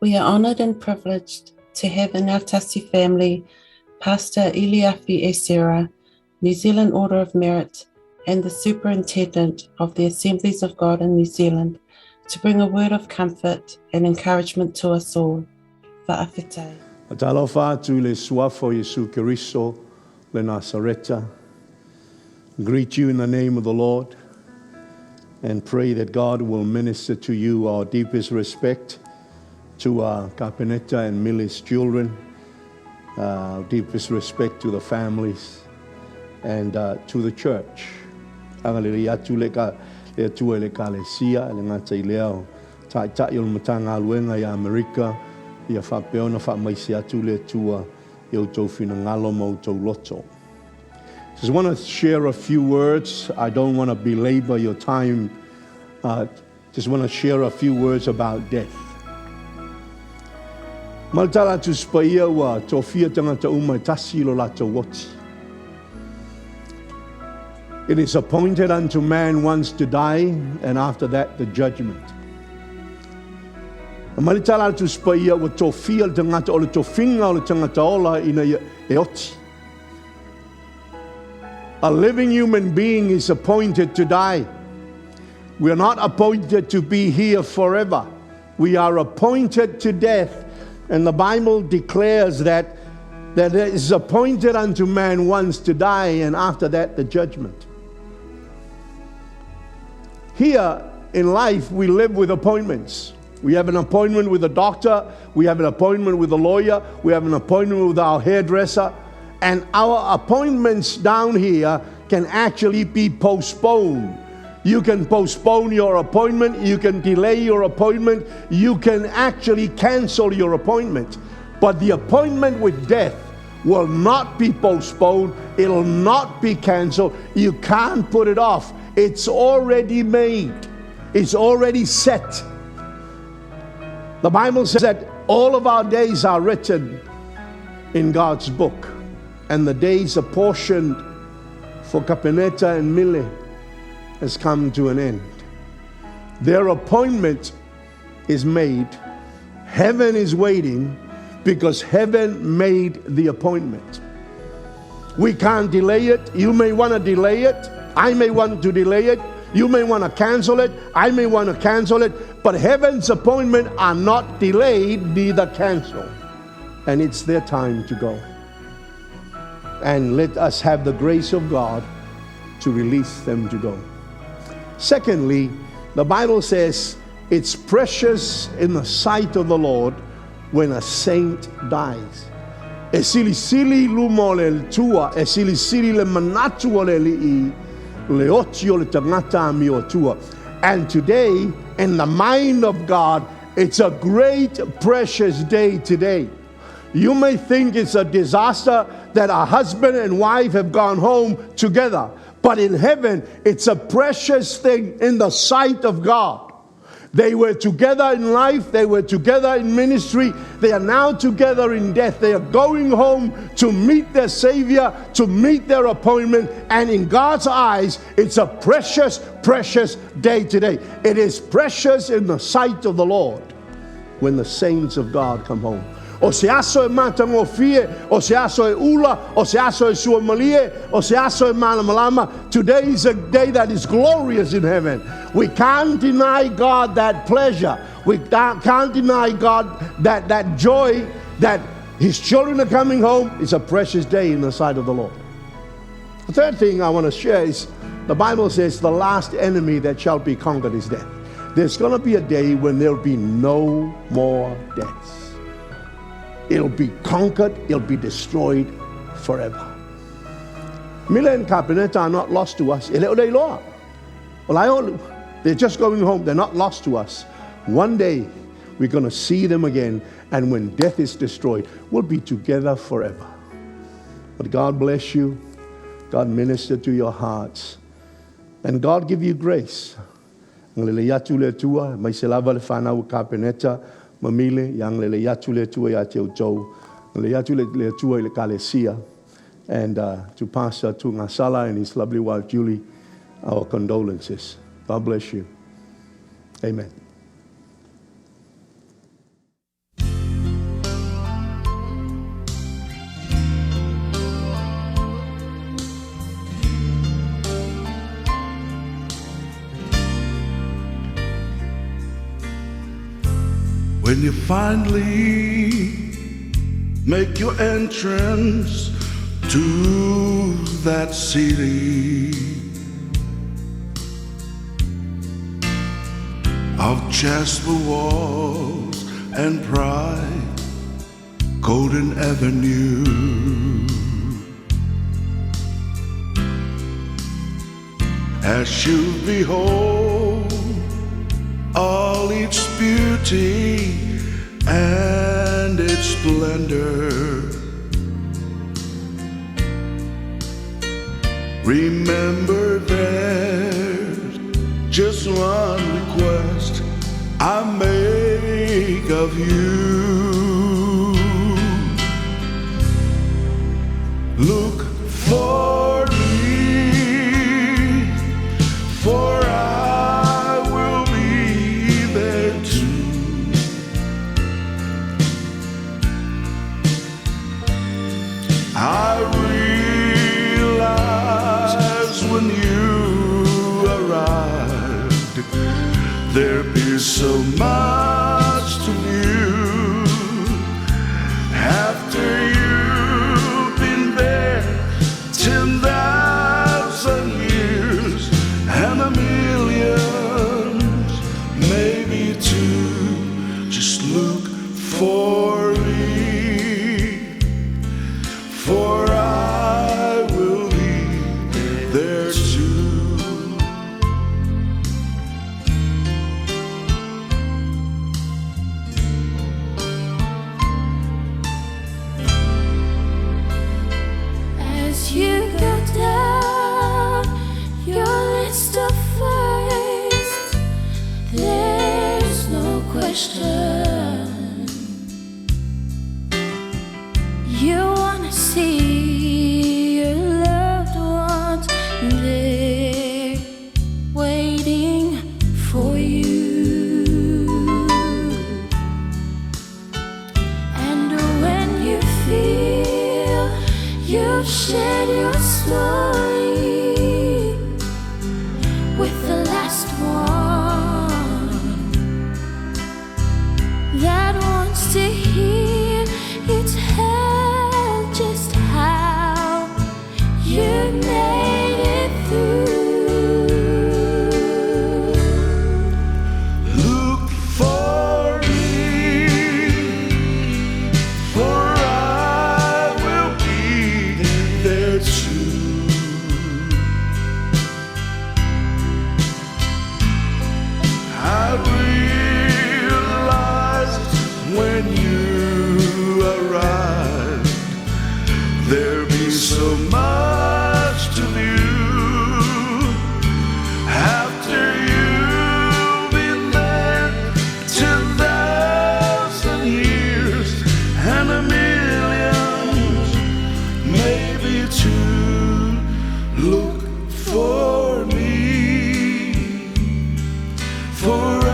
We are honoured and privileged to have in our Tasi family Pastor Iliafi Esera, New Zealand Order of Merit, and the Superintendent of the Assemblies of God in New Zealand to bring a word of comfort and encouragement to us all. Fa'afetai. Talofa atu i le suafa o Iesu Keriso le Nasareta. Greet you in the name of the Lord and pray that God will minister to you. Our deepest respect to our Kapeneta and Millie's children, deepest respect to the families and to the church. Agalelei atu le ka le Atua i le Ekalesia, e le gata i lea o Taitai o le Matagaluega ia Amerika, ia faapea ona faamaise atu le Atua i outou finagalo ma outou loto. Just want to share a few words. I don't want to belabor your time. Just want to share a few words about death. Ma le tala atu Tusi Paia ua tofia tagata uma e tasi lo latou oti. It is appointed unto man once to die, and after that the judgment. Ma le tala atu Tusi Paia ua tofia le tagata o le tofiga o le tagata ola ina ia e oti. A living human being is appointed to die. We are not appointed to be here forever. We are appointed to death. And the Bible declares that it is appointed unto man once to die, and after that, the judgment. Here in life, we live with appointments. We have an appointment with a doctor, we have an appointment with a lawyer, we have an appointment with our hairdresser, and our appointments down here can actually be postponed. You can postpone your appointment, you can delay your appointment, you can actually cancel your appointment. But the appointment with death will not be postponed, it'll not be canceled. You can't put it off. It's already made, it's already set. The Bible says that all of our days are written in God's book, and the days apportioned for Kapeneta and Mile has come to an end. Their appointment is made. Heaven is waiting because heaven made the appointment. We can't delay it. You may want to delay it. I may want to delay it. You may want to cancel it. I may want to cancel it. But heaven's appointment are not delayed, neither canceled. And it's their time to go. And let us have the grace of God to release them to go. Secondly, the Bible says it's precious in the sight of the Lord when a saint dies. E silisili luma o le Atua, e silisili le manatu o le Alii, le oti o le tagata amiotua. And today, in the mind of God, it's a great precious day today. You may think it's a disaster that a husband and wife have gone home together. But in heaven, it's a precious thing in the sight of God. They were together in life, they were together in ministry, they are now together in death. They are going home to meet their Savior, to meet their appointment, and in God's eyes, it's a precious, precious day today. It is precious in the sight of the Lord when the saints of God come home. O se aso e matagofie, o se aso e ula, o se aso e suamalie, o se aso e malamalama. Today is a day that is glorious in heaven. We can't deny God that pleasure. We can't deny God that joy that His children are coming home. It's a precious day in the sight of the Lord. The third thing I want to share is the Bible says the last enemy that shall be conquered is death. There's going to be a day when there'll be no more deaths. It'll be conquered, it'll be destroyed forever. Mila and Kapeneta are not lost to us. They're just going home. They're not lost to us. One day, we're going to see them again. And when death is destroyed, we'll be together forever. But God bless you. God minister to your hearts. And God give you grace. Ngalele iatu le Atua, mai se lava le whanau Kapeneta, mamile, yang lele iatu le Atua ia te outou. Ngalele iatu le Atua i le kalesia. And to Pastor Tungasala and his lovely wife Julie, our condolences. God bless you. Amen. When you finally make your entrance to that city of jasper walls and pride, Golden Avenue, as you behold all its beauty and its splendor, remember there's just one request I make of you. Look for me, for I will be there too. I realize when you arrived, there'd be so much to view. After you've been there 10,000 years and a million, maybe two, just look for me, for I will be there too. As you go down your list of firsts, there's no question. You want to see your loved ones there waiting for you. realized when you arrived there'd be so much to view. After you've been there 10,000 years and a million, maybe two, look for me. For